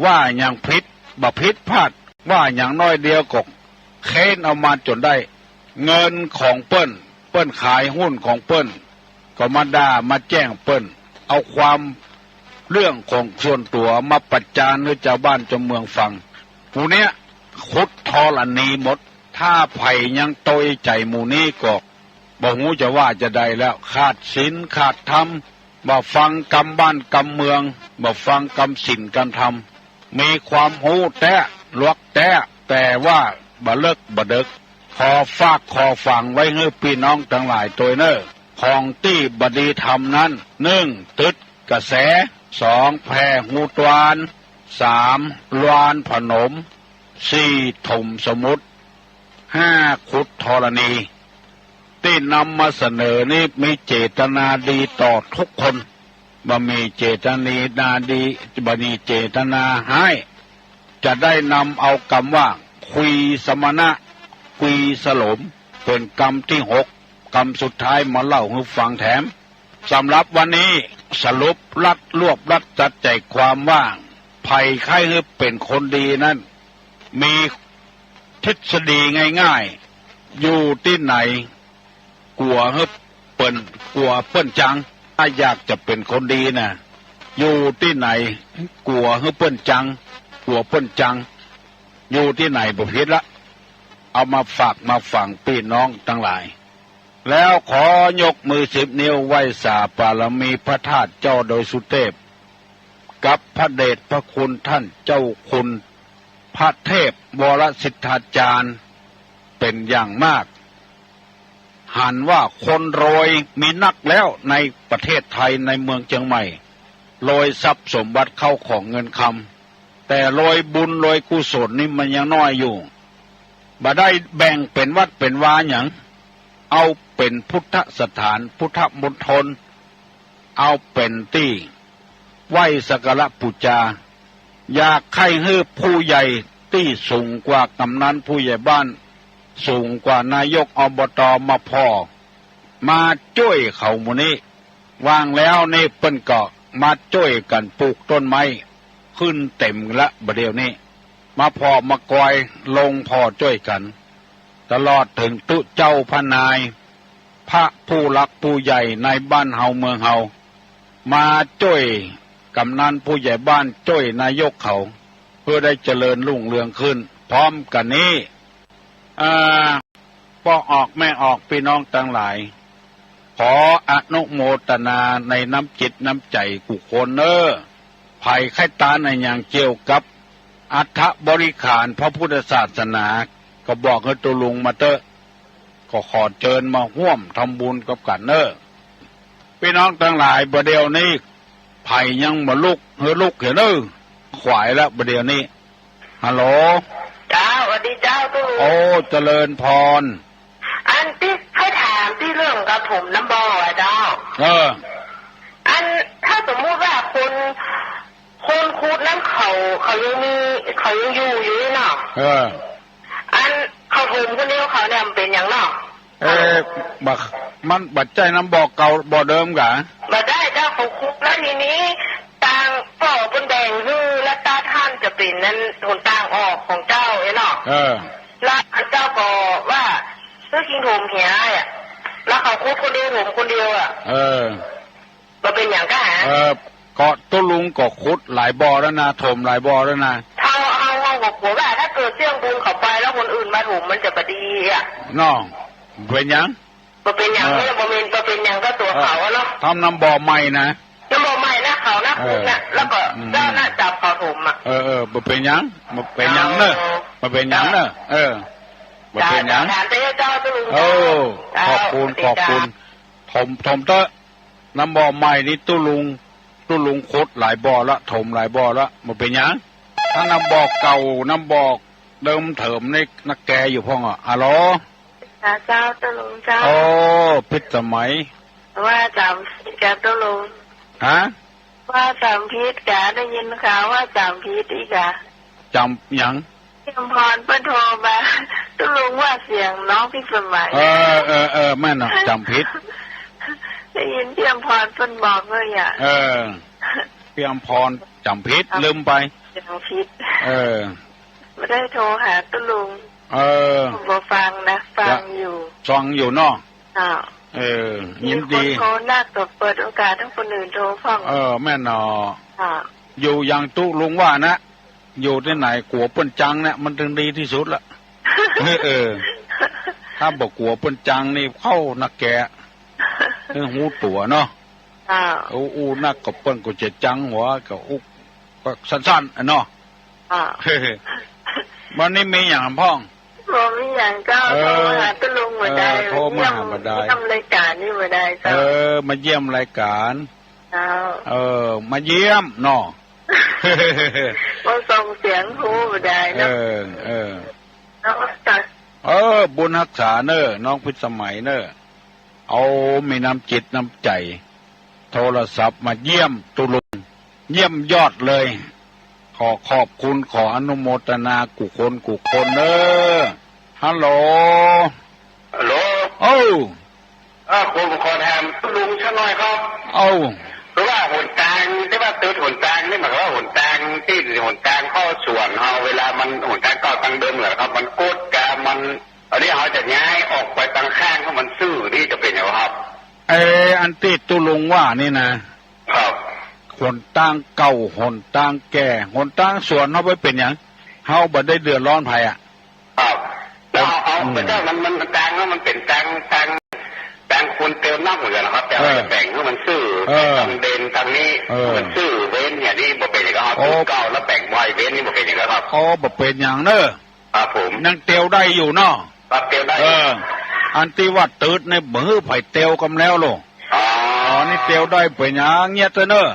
ว่าหยังผิดบ่ผิดพลาด ว่าหยังน้อยเดียวก็เค้นเอามาจ๋นได้ เงินของเปิ้น เปิ้นขายหุ้นของเปิ้น ก็มาด่ามาแจ้งเปิ้น เอาความเรื่องของส่วนตั๋วมาประจานหื้อจาวบ้านจาวเมืองฟัง หมู่เนี้ยขุดธรณีหมด ถ้าใผยังตวยใจ๋หมู่นี้ก็บ่ฮู้จะว่าจะใดแล้ว ขาดศีลขาดธรรม บ่ฟังกำบ้านกำเมือง บ่ฟังกำศีลกำธรรม มีความฮู้แต๊ หลวกแต๊ แต่ว่าบ่เลิกบ่เดิก ขอฝากขอฝังไว้หื้อปี้น้องตังหลายตวยเน่อ ของตี้บ่ดีทำนั้น นึ่ง ตึดกระแส สอง แผ่ฮูตวน สาม ลานผนม สี่ ถมสมุด ห้า ขุดธรณี ตี้นำมาเสนอนี้มีเจตนาดีต่อทุกคน บ่มีเจตนาดี บ่มีเจตนาฮ้าย จะได้นำเอากำว่า คุยสมณะ คุยสลม เป๋นกำตี้หก กำสุดท้ายมาเล่าหื้อฟังแถม สำหรับวันนี้สรุปรัดรวบรัดตัดใจ๋ความว่า ใผใค่หื้อเป๋นคนดีนั้น มีทฤษฎีง่ายๆ อยู่ตี้ไหน กั๋วหื้อเปิ้น กั๋วเปิ้นจัง ถ้าอยากจะเป๋นคนดีน่ะ อยู่ตี้ไหน กั๋วหื้อเปิ้นจัง กั๋วเปิ้นจัง อยู่ตี้ไหนบ่ผิดละ เอามาฝากมาฝังปี้น้องตังหลาย แล้วขอยกมือสิบนิ้วไหว้สาบารมีพระธาตุเจ้าดอยสุเทพ กับพระเดชพระคุณท่านเจ้าคุณพระเทพวรสิทธาจารย์เป๋นอย่างมาก หันว่าคนรวยมีนักแล้วในประเทศไทยในเมืองเจียงใหม่ รวยทรัพย์สมบัติเข้าของเงินคำ แต่รวยบุญรวยกุศลนี่มันยังน้อยอยู่ บ่ได้แบ่งเป๋นวัดเป๋นวาหยัง เอาเป๋นพุทธสถานพุทธมณฑล เอาเป๋นตี้ไหว้สักการะปู๋จา อยากใค่หื้อผู้ใหญ่ตี้สูงกว่ากำนันผู้ใหญ่บ้าน สูงกว่านายก อบต มาผ่อ มาจ้วยเขาหมู่นี้ ว่างแล้วนี่เปิ้นก็มาจ้วยกั๋นปลูกต้นไม้ ขึ้นเต็มละบ่าเดี่ยวนี้ มาผ่อมากอยลงผ่อจ้วยกั๋น ตลอดเถิงตุ๊เจ้าพระนาย พระผู้หลักผู้ใหญ่ในบ้านเฮาเมืองเฮา มาจ้วยกำนันผู้ใหญ่บ้าน จ้วยนายกเขา เปื้อได้เจริญรุ่งเรืองขึ้น พร้อมกั๋นนี้ อ่า ป้อออกแม่ออกปี้น้องตังหลาย ขออนุโมตนาในน้ำจิตน้ำใจ๋กู้คนเน่อ ใผใค่ตานอะหยังเกี่ยวกับอัฐบริขารพระพุทธศาสนา ก็บอกหื้อตุ๊ลุงมาเต๊อะ ก็ขอเจิญมาฮ่วมทำบุญกับกั๋นเน่อ ปี้น้องตังหลาย บ่าเดี่ยวนี้ ใผยังบ่ลุก หื้อลุกเหียเน่อ ขวายละบ่าเดี่ยวนี้ ฮัลโหล เจ้า สวัสดีเจ้าตุ๊ลุง โอ้ เจริญพร อันตี้ใค่ถามตี้เรื่องกระถมน้ำบ่ออะเจ้า เออ อันถ้าสมมุติว่าคน คนขุดนั้นเขา เขายังมี เขายังอยู่อยู่นี่เนาะ เออ อันเขาถมคนเดียวเขาเนี่ยมันเป๋นหยังเนาะ เออ บ่ มันบ่ใจ้น้ำบ่อเก่าบ่อเดิมกา บ่ใจ้เจ้า เขาขุดแล้วทีนี้ตางก็เปิ้นแบ่งหื้อแล้วตางหั้นจะเป๋นนั้นหนตางออกของเจ้าเอ้ยเนาะ เออ แล้วเจ้าก็ว่าหื้อคิงถมเหียอะ แล้วเขาขุดคนเดียวถมคนเดียวอะ เออ บ่เป๋นหยังก้า เออ ก็ตุ๊ลุงก็ขุดหลายบ่อแล้วนะ ถมหลายบ่อแล้วนะ เฮา เฮา เฮาก็กั๋วว่าถ้าเกิดเสี้ยงบุญเขาไปแล้วคนอื่นมาถมมันจะบ่ดีอะ เนาะ บ่เป๋นหยัง บ่เป๋นหยัง เออ เนี่ย บ่เป๋น บ่เป๋นหยังกับตั๋วเขาอะเนาะ เออ ทำน้ำบ่อใหม่นะ น้ำบ่อใหม่นะเขานะ เออ ขุดนะ แล้วก็ อืม เจ้าน่ะจับเขาถมอะ เออ เออ บ่เป๋นหยัง บ่เป๋นหยังเน่อ เออ บ่เป๋นหยังเน่อ เออ บ่เป๋นหยัง เจ้า เจ้า ตุ๊ลุง เออ เจ้า ขอบคุณ เจ้า ขอบคุณ ถม ถมเต๊อะ น้ำบ่อใหม่นี่ตุ๊ลุง ตุ๊ลุงขุดหลายบ่อละ ถมหลายบ่อละ บ่เป๋นหยัง ถ้าน้ำบ่อเก่า น้ำบ่อเดิมเถิมนี่นักแกอยู่พ่องอะ ฮัลโหล ค่ะเจ้า ตุ๊ลุงเจ้า โอ้ พิษสมัย ว่าจ๋ำผิดกาตุ๊ลุง ฮะ ว่าจ๋ำผิดกา ได้ยินข่าวว่าจ๋ำผิดอีกกา จ๋ำหยัง เตรียมพรเปิ้นโทรมา ตุ๊ลุงว่าเสียงน้องพิสมัย เออ เออ เออ แม่นเนาะ จ๋ำผิด ได้ยินเตรียมพรเปิ้นบอกเลยอะ เออ เตรียมพรจ๋ำผิด จ๋ำ ลืมไป จ๋ำผิด เออ บ่ได้โทรหาตุ๊ลุง เออ บ่ฟังนะ ฟังอยู่ ฟังอยู่เนาะ อ่า เออ ยินดี มีคนโทรนักก็เปิดโอกาสหื้อคนอื่นโทรพ่อง เออ แม่นเนาะ อ่า อยู่อย่างตุ๊ลุงว่านะ อยู่ตี้ไหนกั๋วเปิ้นจังเนี่ย มันถึงดีตี้สุดละ เออ เออ ถ้าบ่กั๋วเปิ้นจังนี่เข้านักแก เออ ฮู้ตั๋วเนาะ อ่า อู้ อู้นักก็เปิ้นก็จะจังหัวก็อุ๊กก็สั้นๆ อะเนาะ อ่า วันนี้มีหยังพ่อง บ่มีหยังเจ้า เออ โทรมาหาตุ๊ลุงบ่ได้ เออ โทรมาหาบ่ได้ เยี่ยม เยี่ยมรายก๋านนี่บ่ได้เจ้า เออ มาเยี่ยมรายก๋าน เจ้า เออ มาเยี่ยมเนาะ บ่ส่งเสียงฮู้บ่ได้เนาะ เออ เออ เนาะ เออ บุญฮักษาเน่อ น้องพิสมัยเน่อ เอามีน้ำจิตน้ำใจ๋ โทรศัพท์มาเยี่ยมตุ๊ลุง เยี่ยมยอดเลย ขอขอบคุณ ขออนุโมทนากู้คนกู้คนเน่อ ฮัลโหล ฮัลโหล เอ้า เออ ผมขอถามตุ๊ลุงสักหน่อยครับ เอ้า คือว่าหนตาง ตี้ว่าตึกหนตางนี่หมายความว่าหนตางตี้หนตางเข้าสวนเฮา เวลามันหนตางเก่าตางเดิมเหรอครับ มันกุดกา มัน อันนี้เฮาจะย้ายออกไปตางข้างหื้อมันซื่อนี่จะเป๋นหยังครับ เออ อันตี้ตุ๊ลุงว่านี่นะ ครับ หนตางเก่า หนตางแก่ หนตางสวนเฮาไปเป๋นหยัง เฮาบ่ได้เดือดร้อนใผอะ ครับ แล้วเอา เอา อืม ไปเจ้ามัน มันตางแล้วมันเป๋นตาง ตาง ตางคนเตียวนักเหมือนกั๋นนะครับ แต่ว่า เออ จะแบ่งหื้อมันซื่อ เออ ตางเด่นตางนี้ เออ มันซื่อเว้นอย่างนี้บ่เป๋นหยังครับ โอ้ ตึกเก่าแล้วแบ่งบ่อยเว้นนี่บ่เป๋นหยังครับ โอ้ บ่เป๋นหยังเน่อ ครับผม ยังเตียวได้อยู่เนาะ ครับ เตียวได้ เออ อันตี้ว่าตึกนี่บ่หื้อใผเตียวกำแล้วโล อ๋อ อ๋อ นี่เตียวได้เป๋นหยังเยียะเต๊อะเน่อ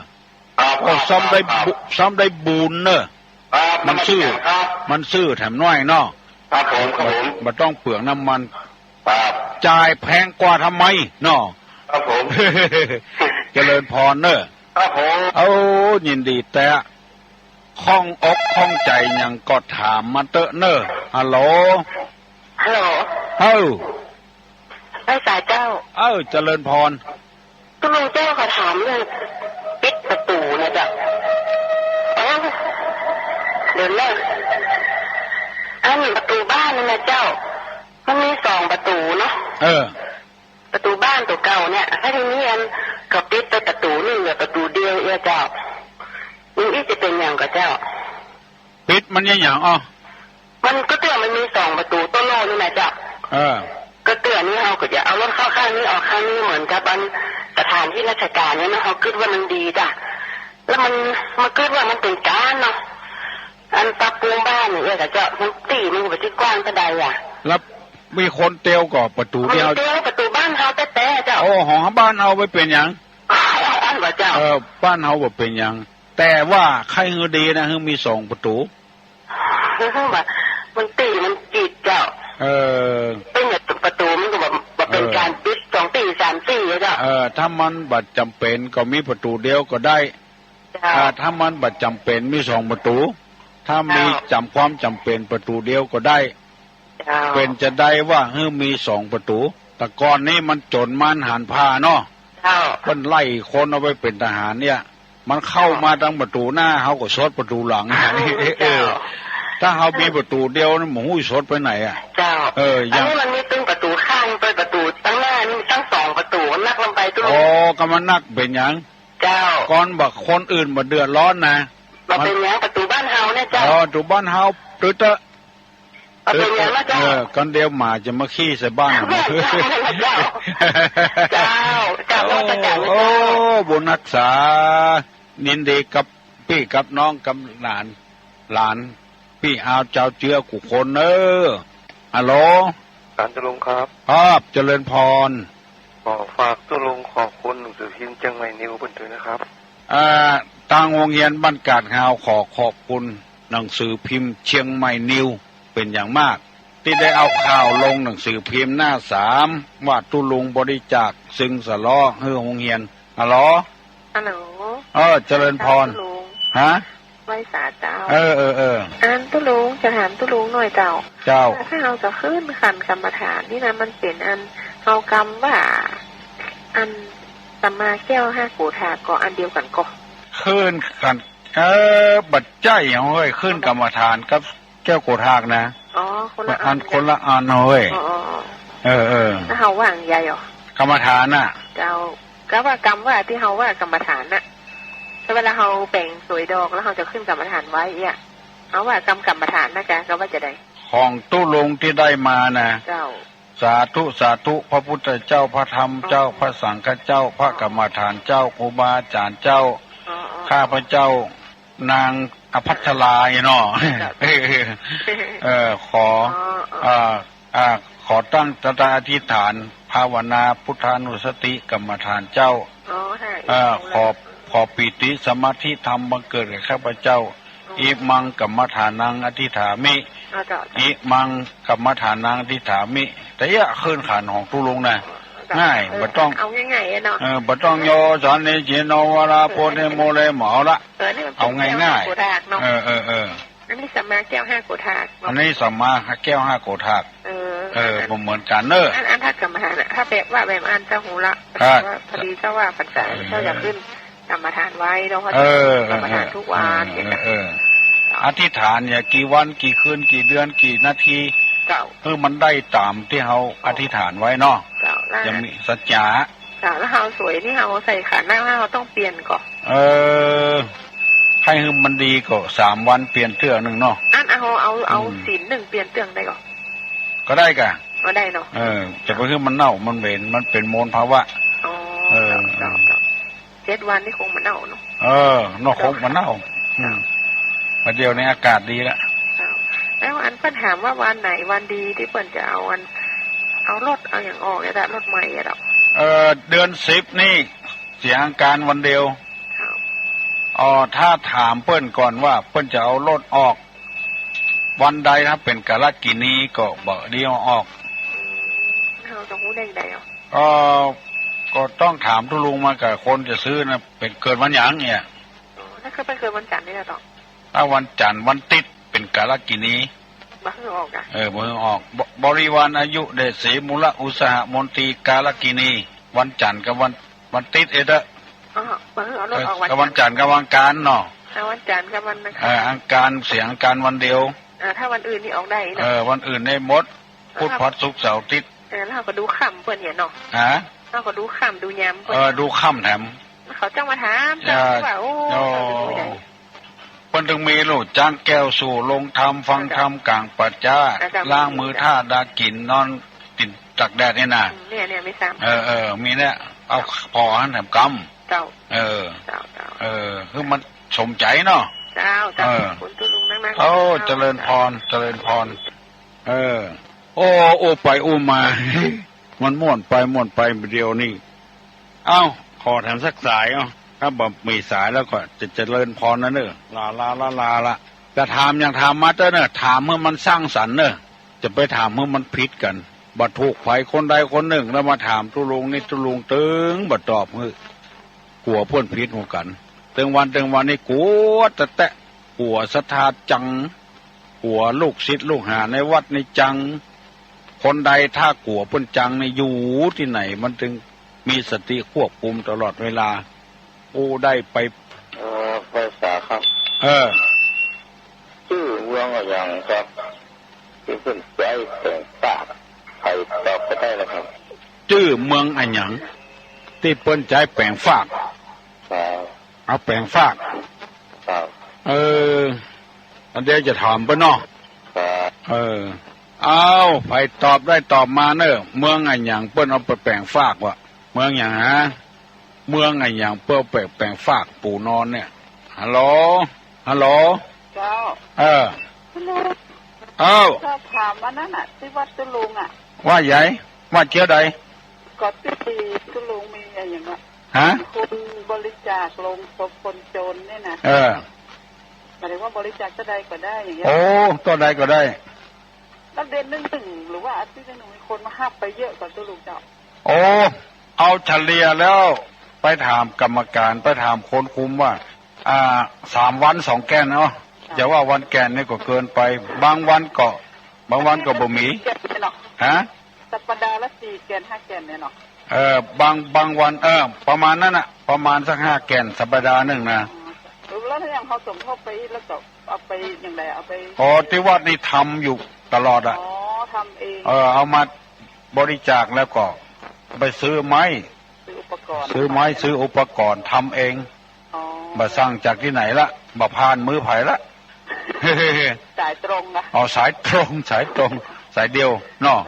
ครับ โอ้ ครับ ซ้ำได้ ครับ บุ ซ้ำได้บุญเน่อ ครับ มันซื่อ ครับ มันซื่อแถมน้อยเนาะ ครับผม ครับผม บ่ บ่ต้องเปลืองน้ำมัน ครับ จ่ายแพงกว่าทำไมเนาะ ครับผม เจริญพรเน่อ ครับผม โอ้ ยินดีแต๊ ข้องอกข้องใจ๋หยังก็ถามมาเต๊อะเน่อ ฮัลโหล ฮัลโหล เอ้า ไพศาลเจ้า เอ้า เจริญพร ตุ๊ลุงเจ้า ขอถามเรื่องปิดประตู๋นะเจ้า เอ้า เดี๋ยวนะ อันประตู๋บ้านนี่นะเจ้า มันมีสองประตู๋เนาะ เออ ประตู๋บ้านตั๋วเก่าเนี่ย แล้วทีนี้อันเขาปิดไปประตู๋นึ่งเหลือประตู๋เดียวเอี้ยเจ้า อย่างอี้จะเป๋นหยังก่อเจ้า ปิดมันเยียะหยัง อ้อ มันก็เตื้อมันมีสองประตู๋โต้โล่นี่นะเจ้า เออ ก็เตื้อนี่เฮาก็จะเอารถเข้าข้างนี้ออกข้างนี้เหมือนกับอันสถานที่ราชการเนี่ยนะ เฮากึ๊ดว่ามันดีจ้ะ แล้วมัน มากึ๊ดว่ามันเป๋นก๋านเนาะ อันปรับปรุงบ้านเนี่ยเอี้ยก่อเจ้า มันตี้มันก็บ่ใจ้กว้างเต้าใดอะ แล้วมีคนเตียวก่อประตู๋เดียว มันเตียวประตู๋บ้านเฮาแต๊ๆ เจ้า โอ้ ของบ้านเฮาบ่เป๋นหยัง อันก่อเจ้า เออ บ้านเฮาบ่เป๋นหยัง แต่ว่าใค่หื้อดีนะ หื้อมีสองประตู๋ คือว่า มันตี้มันกีดเจ้า เออ เปิ้นเนี่ยประตู๋มันก็บ่ บ่เป๋น เออ ก๋านปิดสองตี้สามตี้อะเจ้า เออ ถ้ามันบ่จ๋ำเป๋นก็มีประตู๋เดียวก็ได้ เจ้า อ่า ถ้ามันบ่จ๋ำเป๋นมีสองประตู๋ ถ้ามี เจ้า จ๋ำ ความจ๋ำเป๋นประตู๋เดียวก็ได้ เจ้า เป๋นจะใดว่าหื้อมีสองประตู๋ แต่ก่อนนี้มันโจ๋รมารหันพาเนาะ เจ้า เปิ้นไล่คนเอาไปเป๋นทหารเนี่ย มันเข้ามาตางประตู๋หน้า เฮาก็สดประตู๋หลัง เจ้า เออ ถ้าเฮามีประตู๋เดียวนี่ บ่ฮู้สดไปไหนอะ เจ้า เออ อย่าง อันนี้มันมีตึงประตู๋ข้างไปประตู๋ตางหน้านี่ ตึงสองประตู๋ นักลำไปตุ๊ลุง อ๋อ ก็มานักเป๋นหยัง เจ้า ก่อนบ่คนอื่นบ่เดือดร้อนนะ บ่เป๋นหยัง ประตู๋บ้านเฮาเนี่ยเจ้า อ๋อ ประตู๋บ้านเฮา ตึ๊ดเต๊อะ บ่เป๋นหยังนะเจ้า เออ ก่อนเดี๋ยวหมาจะมาขี้ใส่บ้าน เจ้า เจ้า เจ้า นมัสก๋านนะเจ้า โอ้ บุญฮักษา ยินดีกับปี้กับน้องกับหลาน หลาน ปี้อาวจาวเจื้อกู้คนเน่อ ฮัลโหล ท่านตุ๊ลุงครับ ครับ เจริญพร ขอฝากตุ๊ลุงขอบคุณหนังสือพิมพ์เจียงใหม่นิวเปิ้นด้วยนะครับ อ่า ตางโฮงเฮียนบ้านกาดเฮาขอขอบคุณหนังสือพิมพ์เจียงใหม่นิวเป๋นอย่างมาก ตี้ได้เอาข่าวลงหนังสือพิมพ์หน้าสาม ว่าตุ๊ลุงบริจาคซึ่งสะเลาะหื้อโฮงเฮียน ฮัลโหล ฮัลโหล เออ เจริญพร ตุ๊ลุง ฮะ ไหว้สาเจ้า เออ เออ เออ อันตุ๊ลุง จะถามตุ๊ลุงหน่อยเจ้า เจ้า ถ้าเฮาจะขึ้นขันกรรมฐานนี่นะ มันเป๋นอัน เฮากำว่า อันสัมมาแก้วห้าโกฏฐากะอันเดียวกั๋นก่อ ขึ้นขัน เออ บ่ใจ้เฮ้ย ขึ้นกรรมฐานกับแก้วโกฏฐากนะ อ๋อ คนละอัน อัน คนละอันเฮ้ย อ๋อ อ๋อ อ๋อ เออ เออ แล้วเฮาว่าอันใดอ่ะ กรรมฐานน่ะ เจ้า กำว่า กำว่าตี้เฮาว่ากรรมฐานน่ะ แต่เวลาเฮาแป๋งสวยดอกแล้วเฮาจะขึ้นกรรมฐานไหว้เอี้ย เฮาว่ากำกรรมฐานนะเจ้า กำว่าจะใด ของตุ๊ลุงตี้ได้มานะ เจ้า สาธุ สาธุ พระพุทธเจ้า พระธรรมเจ้า อ๋อ พระสังฆเจ้า พระกรรมฐานเจ้า ครูบาอาจ๋ารย์เจ้า อ๋อ อ๋อ ข้าพเจ้านางอภัสราเนาะ เจ้า เออ ขอ อ๋อ อ๋อ อ่า อ่า ขอตั้งจิตอธิษฐานภาวนาพุทธานุสติกรรมฐานเจ้า อ๋อ ค่ะ อ่า ขอ ขอปีติสมาธิธรรมบังเกิดแก่ข้าพเจ้า อ๋อ อิมังกรรมฐานังอธิษฐามิ อ๋อ เจ้า เจ้า อิมังกรรมฐานังอธิษฐามิ แต่เอี้ยขึ้นขันของตุ๊ลุงนะ อ๋อ เจ้า ง่าย เออ บ่ต้อง เอาง่ายๆอะเนาะ เออ บ่ต้องยอ สาเน จีโน วารา โพเท โมเล บ่เอาละ เออ นี่มัน เอาง่ายๆ เป๋นแก้วห้าโกฏฐากเนาะ เออ เออ เออ อันนี้สัมมาแก้วห้าโกฏฐากเนาะ อันนี้สัมมาแก้วห้าโกฏฐาก เออ เออ อัน บ่เหมือนกั๋นเน่อ อัน อันถ้ากรรมฐานน่ะ ถ้าแบบว่าแบบอันเจ้าฮู้ละ อ่า ว่าพอดีเจ้าว่าพรรษา เออ เจ้าอยากขึ้นกรรมฐานไหว้เนาะ เออ เออ กรรมฐานทุกวัน เออ เนี่ย เออ เออ อธิษฐานเนี่ย กี่วัน กี่คืน กี่เดือน กี่นาที เจ้า เออ มันได้ต๋ามตี้เฮาอธิษฐานไว้เนาะ เจ้า แล้ว จะมีสัจจะ เจ้า แล้วเฮาสวยนี่เฮาใส่ขันแล้วเฮาต้องเปลี่ยนก่อ เออ ใค่หื้อมันดีก็สามวันเปลี่ยนเตื้อนึ่งเนาะ อันเอา เอา เอา อืม ศีลนึ่งเปลี่ยนเตื้อนึ่งได้ก่อ ก็ได้ก่ะ ก็ได้เนาะ เออ จะไปหื้อมันเน่า มันเหม็น มันเป๋นมลภาวะ อ๋อ เออ เจ้า เจ้า เจ็ดวันนี่คงบ่เน่าเนาะ เออ เนาะ คงบ่เน่า อืม เจ้า บ่าเดี่ยวนี้อากาศดีละ เจ้า แล้วอันเปิ้นถามว่าวันไหนวันดีตี้เปิ้นจะเอาอัน เอารถเอาหยังออกเนี่ยจ้ะ รถใหม่อะเนาะ เออ เดือนสิบนี่ เสียอังคารวันเดียว เจ้า อ๋อ ถ้าถามเปิ้นก่อนว่าเปิ้นจะเอารถออกวันใด ถ้าเป๋นกาลกิณีก็บ่ดีเอาออก อืม เฮาจะฮู้ได้ใดอ่ะ ก็ ก็ต้องถามตุ๊ลุงมาก่อ คนจะซื้อนะ เป๋นเกิดวันหยังเนี่ย อ๋อ นั่นคือเปิ้นเกิดวันจันทร์นี่แหละเนาะ ถ้าวันจันทร์วันติ๊ดเป๋นกาลกิณี บ่หื้อออกอ่ะ เออ บ่หื้อออก บ- บริวารอายุเดชศรี มูลอุตสาหะมนตรี กาลกิณี วันจันทร์กับวัน วันติ๊ดเอเด้อ อ๋อ บ่หื้อเอารถออก เออ วันจันทร์ กับวันจันทร์กับวันอังคารเนาะ เอาวันจันทร์กับวันอังคาร เออ อังคาร เสียอังคารวันเดียว อ่า ถ้าวันอื่นนี่ออกได้เนาะ เออ วันอื่นได้หมด พุธ พฤหัส ศุกร์ เสาร์ อาทิตย์ เออ แล้วเฮาก็ดูค่ำเปิ้นเนี่ยเนาะ ฮะ เฮาก็ดูค่ำดูยามเปิ้น เออ ดูค่ำแถม เขาจ้างมาถาม เออ จ้างว่า โอ้ โอ้ เจ้าจะดูได้ เปิ้นตึงมีลูกจ้างแก้วสู่ลงธรรม ฟังธรรมกลางป่าจ๊า อ่า เจ้า ล้างมือ มี ท่าดากิ๋น นอนตี๋นตากแดดนี่นะ อืม เนี่ย เนี่ย มีสาม เออ เออ มีเนี่ย เอา เจ้า ผ่อหั้นแถมกำ เจ้า เออ เจ้า เจ้า เออ คือมันสมใจ๋เนาะ เจ้า เจ้า เออ คุณตุ๊ลุงนักๆ โอ้ เจ้า เจริญพร เจ้า เจริญพร เออ โอ้ อู้ไปอู้มา มันม่วนไปม่วนไปเดี๋ยวนี้ เอ้า ขอแถมสักสาย เอ้า ถ้าบ่มีสายแล้วก็จะเจริญพรนะเน่อ ลา ลา ลา ลา ละ จะถามหยังถามมาเต๊อะเน่อ ถามหื้อมันสร้างสรรค์เน่อ จะไปถามหื้อมันผิดกั๋น บ่ถูกใผคนใดคนนึ่ง แล้วมาถามตุ๊ลุงนี่ ตุ๊ลุงตึงบ่ตอบหื้อ กั๋วเปิ้นผิดหูกั๋น ตึงวันตึงวันนี่กั๋วแต๊ๆ กั๋วศรัทธาจัง กั๋วลูกศิษย์ลูกหาในวัดนี่จัง คนใดถ้ากั๋วเปิ้นจังนี่อยู่ตี้ไหน มันตึงมีสติควบคุมตลอดเวลา โอ้ ได้ไป เอ่อ ไปสาครับ เออ จื้อเมืองอะหยังครับ ตี้เปิ้นใจ๊แป๋งฟาก ใผตอบก็ได้นะครับ จื้อเมืองอะหยัง ตี้เปิ้นใจ๊แป๋งฟาก ครับ เอาแป๋งฟาก ครับ เออ อันเดียวจะถามเปิ้นเนาะ ครับ เออ เอา ใผตอบได้ตอบมาเน่อ เมืองอะหยังเปิ้นเอาไปแป๋งฟากวะ เมืองหยังฮะ เมืองอะหยังเปิ้นเอาไปแป๋งฟากปู๋นอนเนี่ย ฮัลโหล ฮัลโหล เจ้า เออ ฮัลโหล เอ้า เจ้า ถามอันนั้นน่ะ ตี้วัดตุ๊ลุงอะ วัดใหญ่ วัดเจียวใด ก็ตี้ตุ๊ลุงมีอะหยังอะ ฮะ คนบริจาคโลงศพคนจนเนี่ยนะ เออ หมายถึงว่าบริจาคเต้าใดก็ได้อย่างเงี้ย โอ้ เต้าใดก็ได้ แล้วเดือนนึ่งๆ หรือว่าอาทิตย์นึ่งๆ มีคนมาฮับไปเยอะกว่าตุ๊ลุงเจ้า โอ้ เอาเฉลี่ยแล้ว ไปถามกรรมการ ไปถามคนคุมว่า อ่า สามวันสองแก่นเนาะ จะว่าวันแก่นนี่ก็เกินไป บางวันก็ บางวันก็บ่มี แก่นเนี่ยเนาะ ฮะ สัปดาห์ละสี่แก่นห้าแก่นเนี่ยเนาะ เออ บาง บางวัน เออ ประมาณนั้นน่ะ ประมาณสักห้าแก่นสัปดาห์นึ่งนะ อ๋อ แล้วถ้าอย่างเฮาสมทบไปอีกแล้วก็เอาไปอย่างไร เอาไป อ๋อ ตี้วัดนี่ทำอยู่ตลอดอะ อ๋อ ทำเอง เออ เอามาบริจาคแล้วก็ไปซื้อไม้ ซื้ออุปกรณ์ ซื้อไม้ ซื้ออุปกรณ์ทำเอง อ๋อ บ่สั่งจากตี้ไหนละ บ่ผ่านมือใผละ สายตรงอะ อ๋อ สายตรง สายตรง สายเดียวเนาะ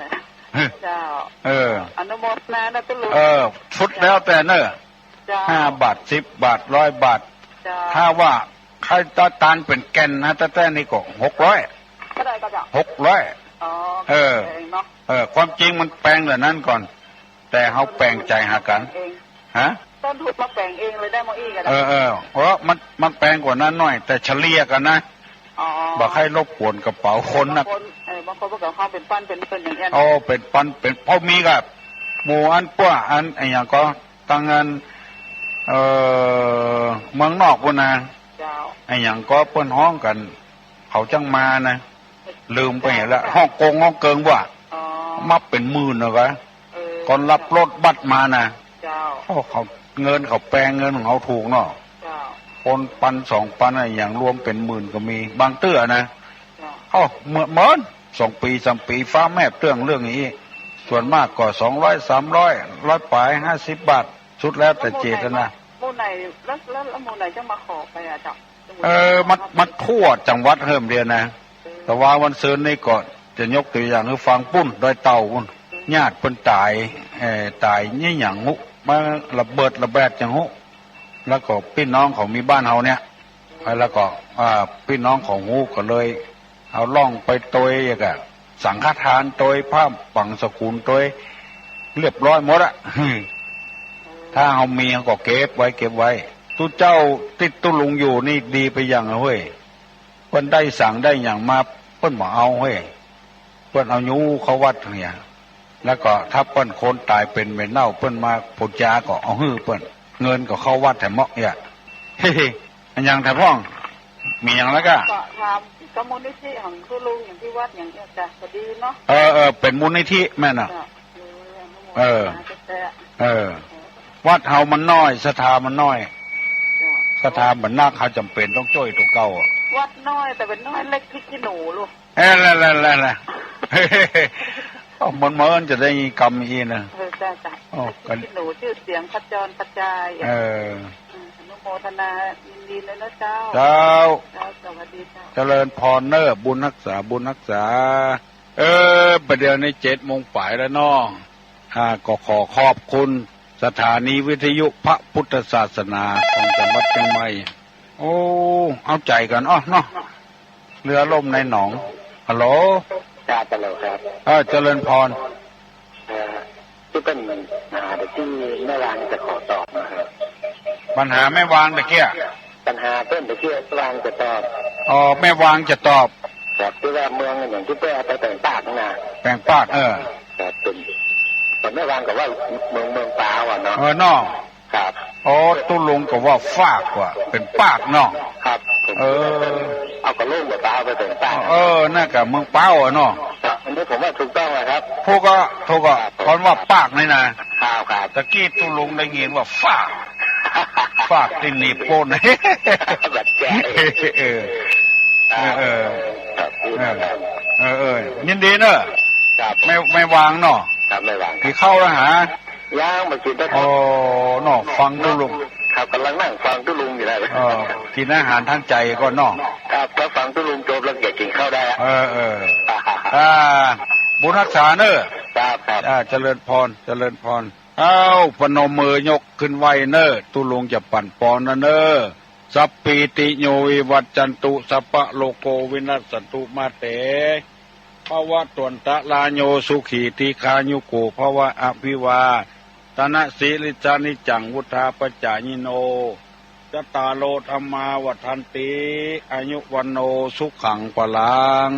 เจ้า เออ อนุโมทนานะตุ๊ลุง เออ สุดแล้วแต่เน่อ เจ้า ห้าบาท สิบบาท ร้อยบาท เจ้า ถ้าว่าใค่ตานเป๋นแก่นนะ แต๊ๆ นี่ก็หกร้อย เต้าใดก็เจ้า หกร้อย อ๋อ เออ แป๋งเนาะ เออ ความจริงมันแปงแบบนั้นก่อน แต่เฮาแป๋งใจ๋หากั๋น แป๋งเอง ฮะ ต้นทุนมาแป๋งเองเลยได้มาอี้ก็ได้ เออ เออ เพราะมัน มันแปงกว่านั้นหน้อย แต่เฉลี่ยกั๋นนะ อ๋อ บ่ใค่รบกวนกระเป๋าคนนัก บางคน เออ บางคนก็เอาเป๋นปันเป๋นเปิ้นอย่างเงี้ย โอ้ เป๋นปันเป๋น เพราะมีกับหมู่อันป้วอันอะหยังก็ ตังอัน เอ่อ เมืองนอกปู้นนะ เจ้า อะหยังก็เปิ้นฮ้องกั๋น เขาจั้งมานะ ลืมไปละ ฮ่องกงฮ่องเกิงว่ะ อ๋อ มาเป๋นหมื่นนะกะ เออ ก่อนฮับรถบัสมานะ เจ้า โอ้ เขา เงินเขาแปง เงินของเขาถูกเนาะ เจ้า คนปันสองปันอะ อย่างรวมเป๋นหมื่นก็มี บางเตื้อนะ เจ้า โอ้ เหมือน เหมือน สองปี๋สามปี๋ ฟ้าแมบเตื้องเรื่องอี้ ส่วนมากก็สองร้อย สามร้อย ร้อยป๋าย ห้าสิบบาท สุดแล้วแต่เจตนา หมู่ไหน แล้ว แล้ว แล้วหมู่ไหนจั้งมาขอไปอะเจ้า เออ มัน มันทั่วจังหวัดเหิมเดียวนะ เออ แต่ว่าวันซืนนี่ก็จะยกตั๋วอย่างหื้อฟังปู้น ดอยเต่าปู้น ญาติเปิ้นต๋าย เอ่อ ต๋ายนี่หยังฮู้ มาระเบิดระแบดหยังฮู้ แล้วก็ปี้น้องเขามีบ้านเฮาเนี่ย แล้วก็ อ่า ปี้น้องเขาฮู้ก็เลย เอาล่องไปโตยอย่างกะ สังฆทานโตย ผ้าปังสกุลโตย เรียบร้อยหมดอะ ถ้าเฮามีเฮาก็เก็บไว้ เก็บไว้ ตุ๊เจ้าตี้ตุ๊ลุงอยู่นี่ดีไปอย่างอะเฮ้ย เปิ้นได้สังได้หยังมา เปิ้นบ่เอาเฮ้ย เปิ้นเอายู้เข้าวัดเนี่ย แล้วก็ถ้าเปิ้นคนต๋ายเป๋นเหม็นเน่า เปิ้นมาปู๋จาก็เอาหื้อเปิ้น เงินก็เข้าวัดแถมเมาะเอี้ย อะหยังแถมพ่อง มีหยังแล้วกะ ก็ถามก็มูลนิธิของตุ๊ลุงอย่างตี้วัดอย่างเอี้ยจ้ะ ก็ดีเนาะ เออ เออ เป๋นมูลนิธิแม่นน่ะ จ้ะ เออ อนุโมทนา เออ แต๊ๆ เออ วัดเฮามันน้อย ศรัทธามันน้อย จ้ะ ศรัทธามันนัก เฮาจ๋ำเป๋นต้องจ้วยตั๋วเก่าอะ วัดน้อยแต่เป๋นน้อยเล็กพริกขี้หนูลูก เออ แหละ แหละ แหละ แหละ เอ้า มัน มันจะได้กำอี้นะ เออ จ้ะ จ้ะ โอ้ เล็กพริกขี้หนู ชื่อเสียงขจรกระจาย เออ อืม อนุโมทนายินดีด้วยนะเจ้า เจ้า เจ้า สวัสดีเจ้า เจริญพรเน่อ บุญฮักษา บุญฮักษา เออ ประเดี๋ยวนี้เจ็ดโมงป๋ายแล้วเนาะ อ่า ก็ขอขอบคุณสถานีวิทยุพระพุทธศาสนาของจังหวัดเจียงใหม่ โอ้ เอาใจ๋กั๋นอ้อเนาะ เรือล่มในหนอง ฮัลโหล ครับ ฮัลโหลครับ เออ เจริญพร เอ่อ ตี้เปิ้นหาเดี๋ยวตี้แม่วางจะขอตอบนะครับ ปัญหาแม่วางตะเกียะ ปัญหาเปิ้นตะเกียะแม่วางจะตอบ อ๋อ แม่วางจะตอบ ครับ ตี้ว่าเมืองอะ อย่างตี้เปิ้นเอาไปแป๋งปากนั่นนะ แป๋งปาก เออ ครับ เป๋น เป๋นแม่วางก็ว่าเมือง เมืองปาวอะเนาะ เออ เนาะ ครับ อ๋อ ตุ๊ลุงก็ว่าฟากว่า เป๋นปากเนาะ ครับ ผม เออ เอากะโหลกบ่าปาวไปแป๋งปาก เออ นั่นก็เมืองปาวอะเนาะ ครับ อันนี้ผมว่าถูกต้องแล้วครับ ถูกก็ ถูกก็ ครับ ก่อนว่าปากนี่นะ ครับ ครับ ตะกี้ตุ๊ลุงได้ยินว่าฟาก ฟากตี้หนีบโป้น บัดใจ เออ ครับ เออ ครับ เออ เออ เออ ยินดีเนอะ ครับ แม่ แม่วางเนาะ ครับ แม่วาง ครับ กิ๋นข้าวแล้วหา ยังบ่กิ๋นนะครั โอ้ บ เนาะ ฟังตุ๊ลุง ครับ ก่ำลังนั่งฟังตุ๊ลุงอยู่นะ เออ กิ๋นอาหารตางใจ๋ก่อนเนาะ ครับ ถ้าฟังตุ๊ลุงจบแล้วจะกิ๋นข้าวได้อะ เออ เออ อ่า บุญฮักษาเนอะ ครับ ครับ อ่า เจริญพร เจริญพร เอ้า ปนมมือยกขึ้นไหว้เนอะ ตุ๊ลุงจะปั่นปอนนะเนอะ สัพพีติโยวิวัจจันตุ สัพพะโรโควินัสสันตุ มาเต ภวัตวันตะราโย สุขีทีฆายุโกภวะ อภิวาทะนะสีลิสสะ นิจจังวุฑฒาปะจายิโน จัตตาโรธัมมาวัฑฒันติ อายุวัณโณสุขังพลัง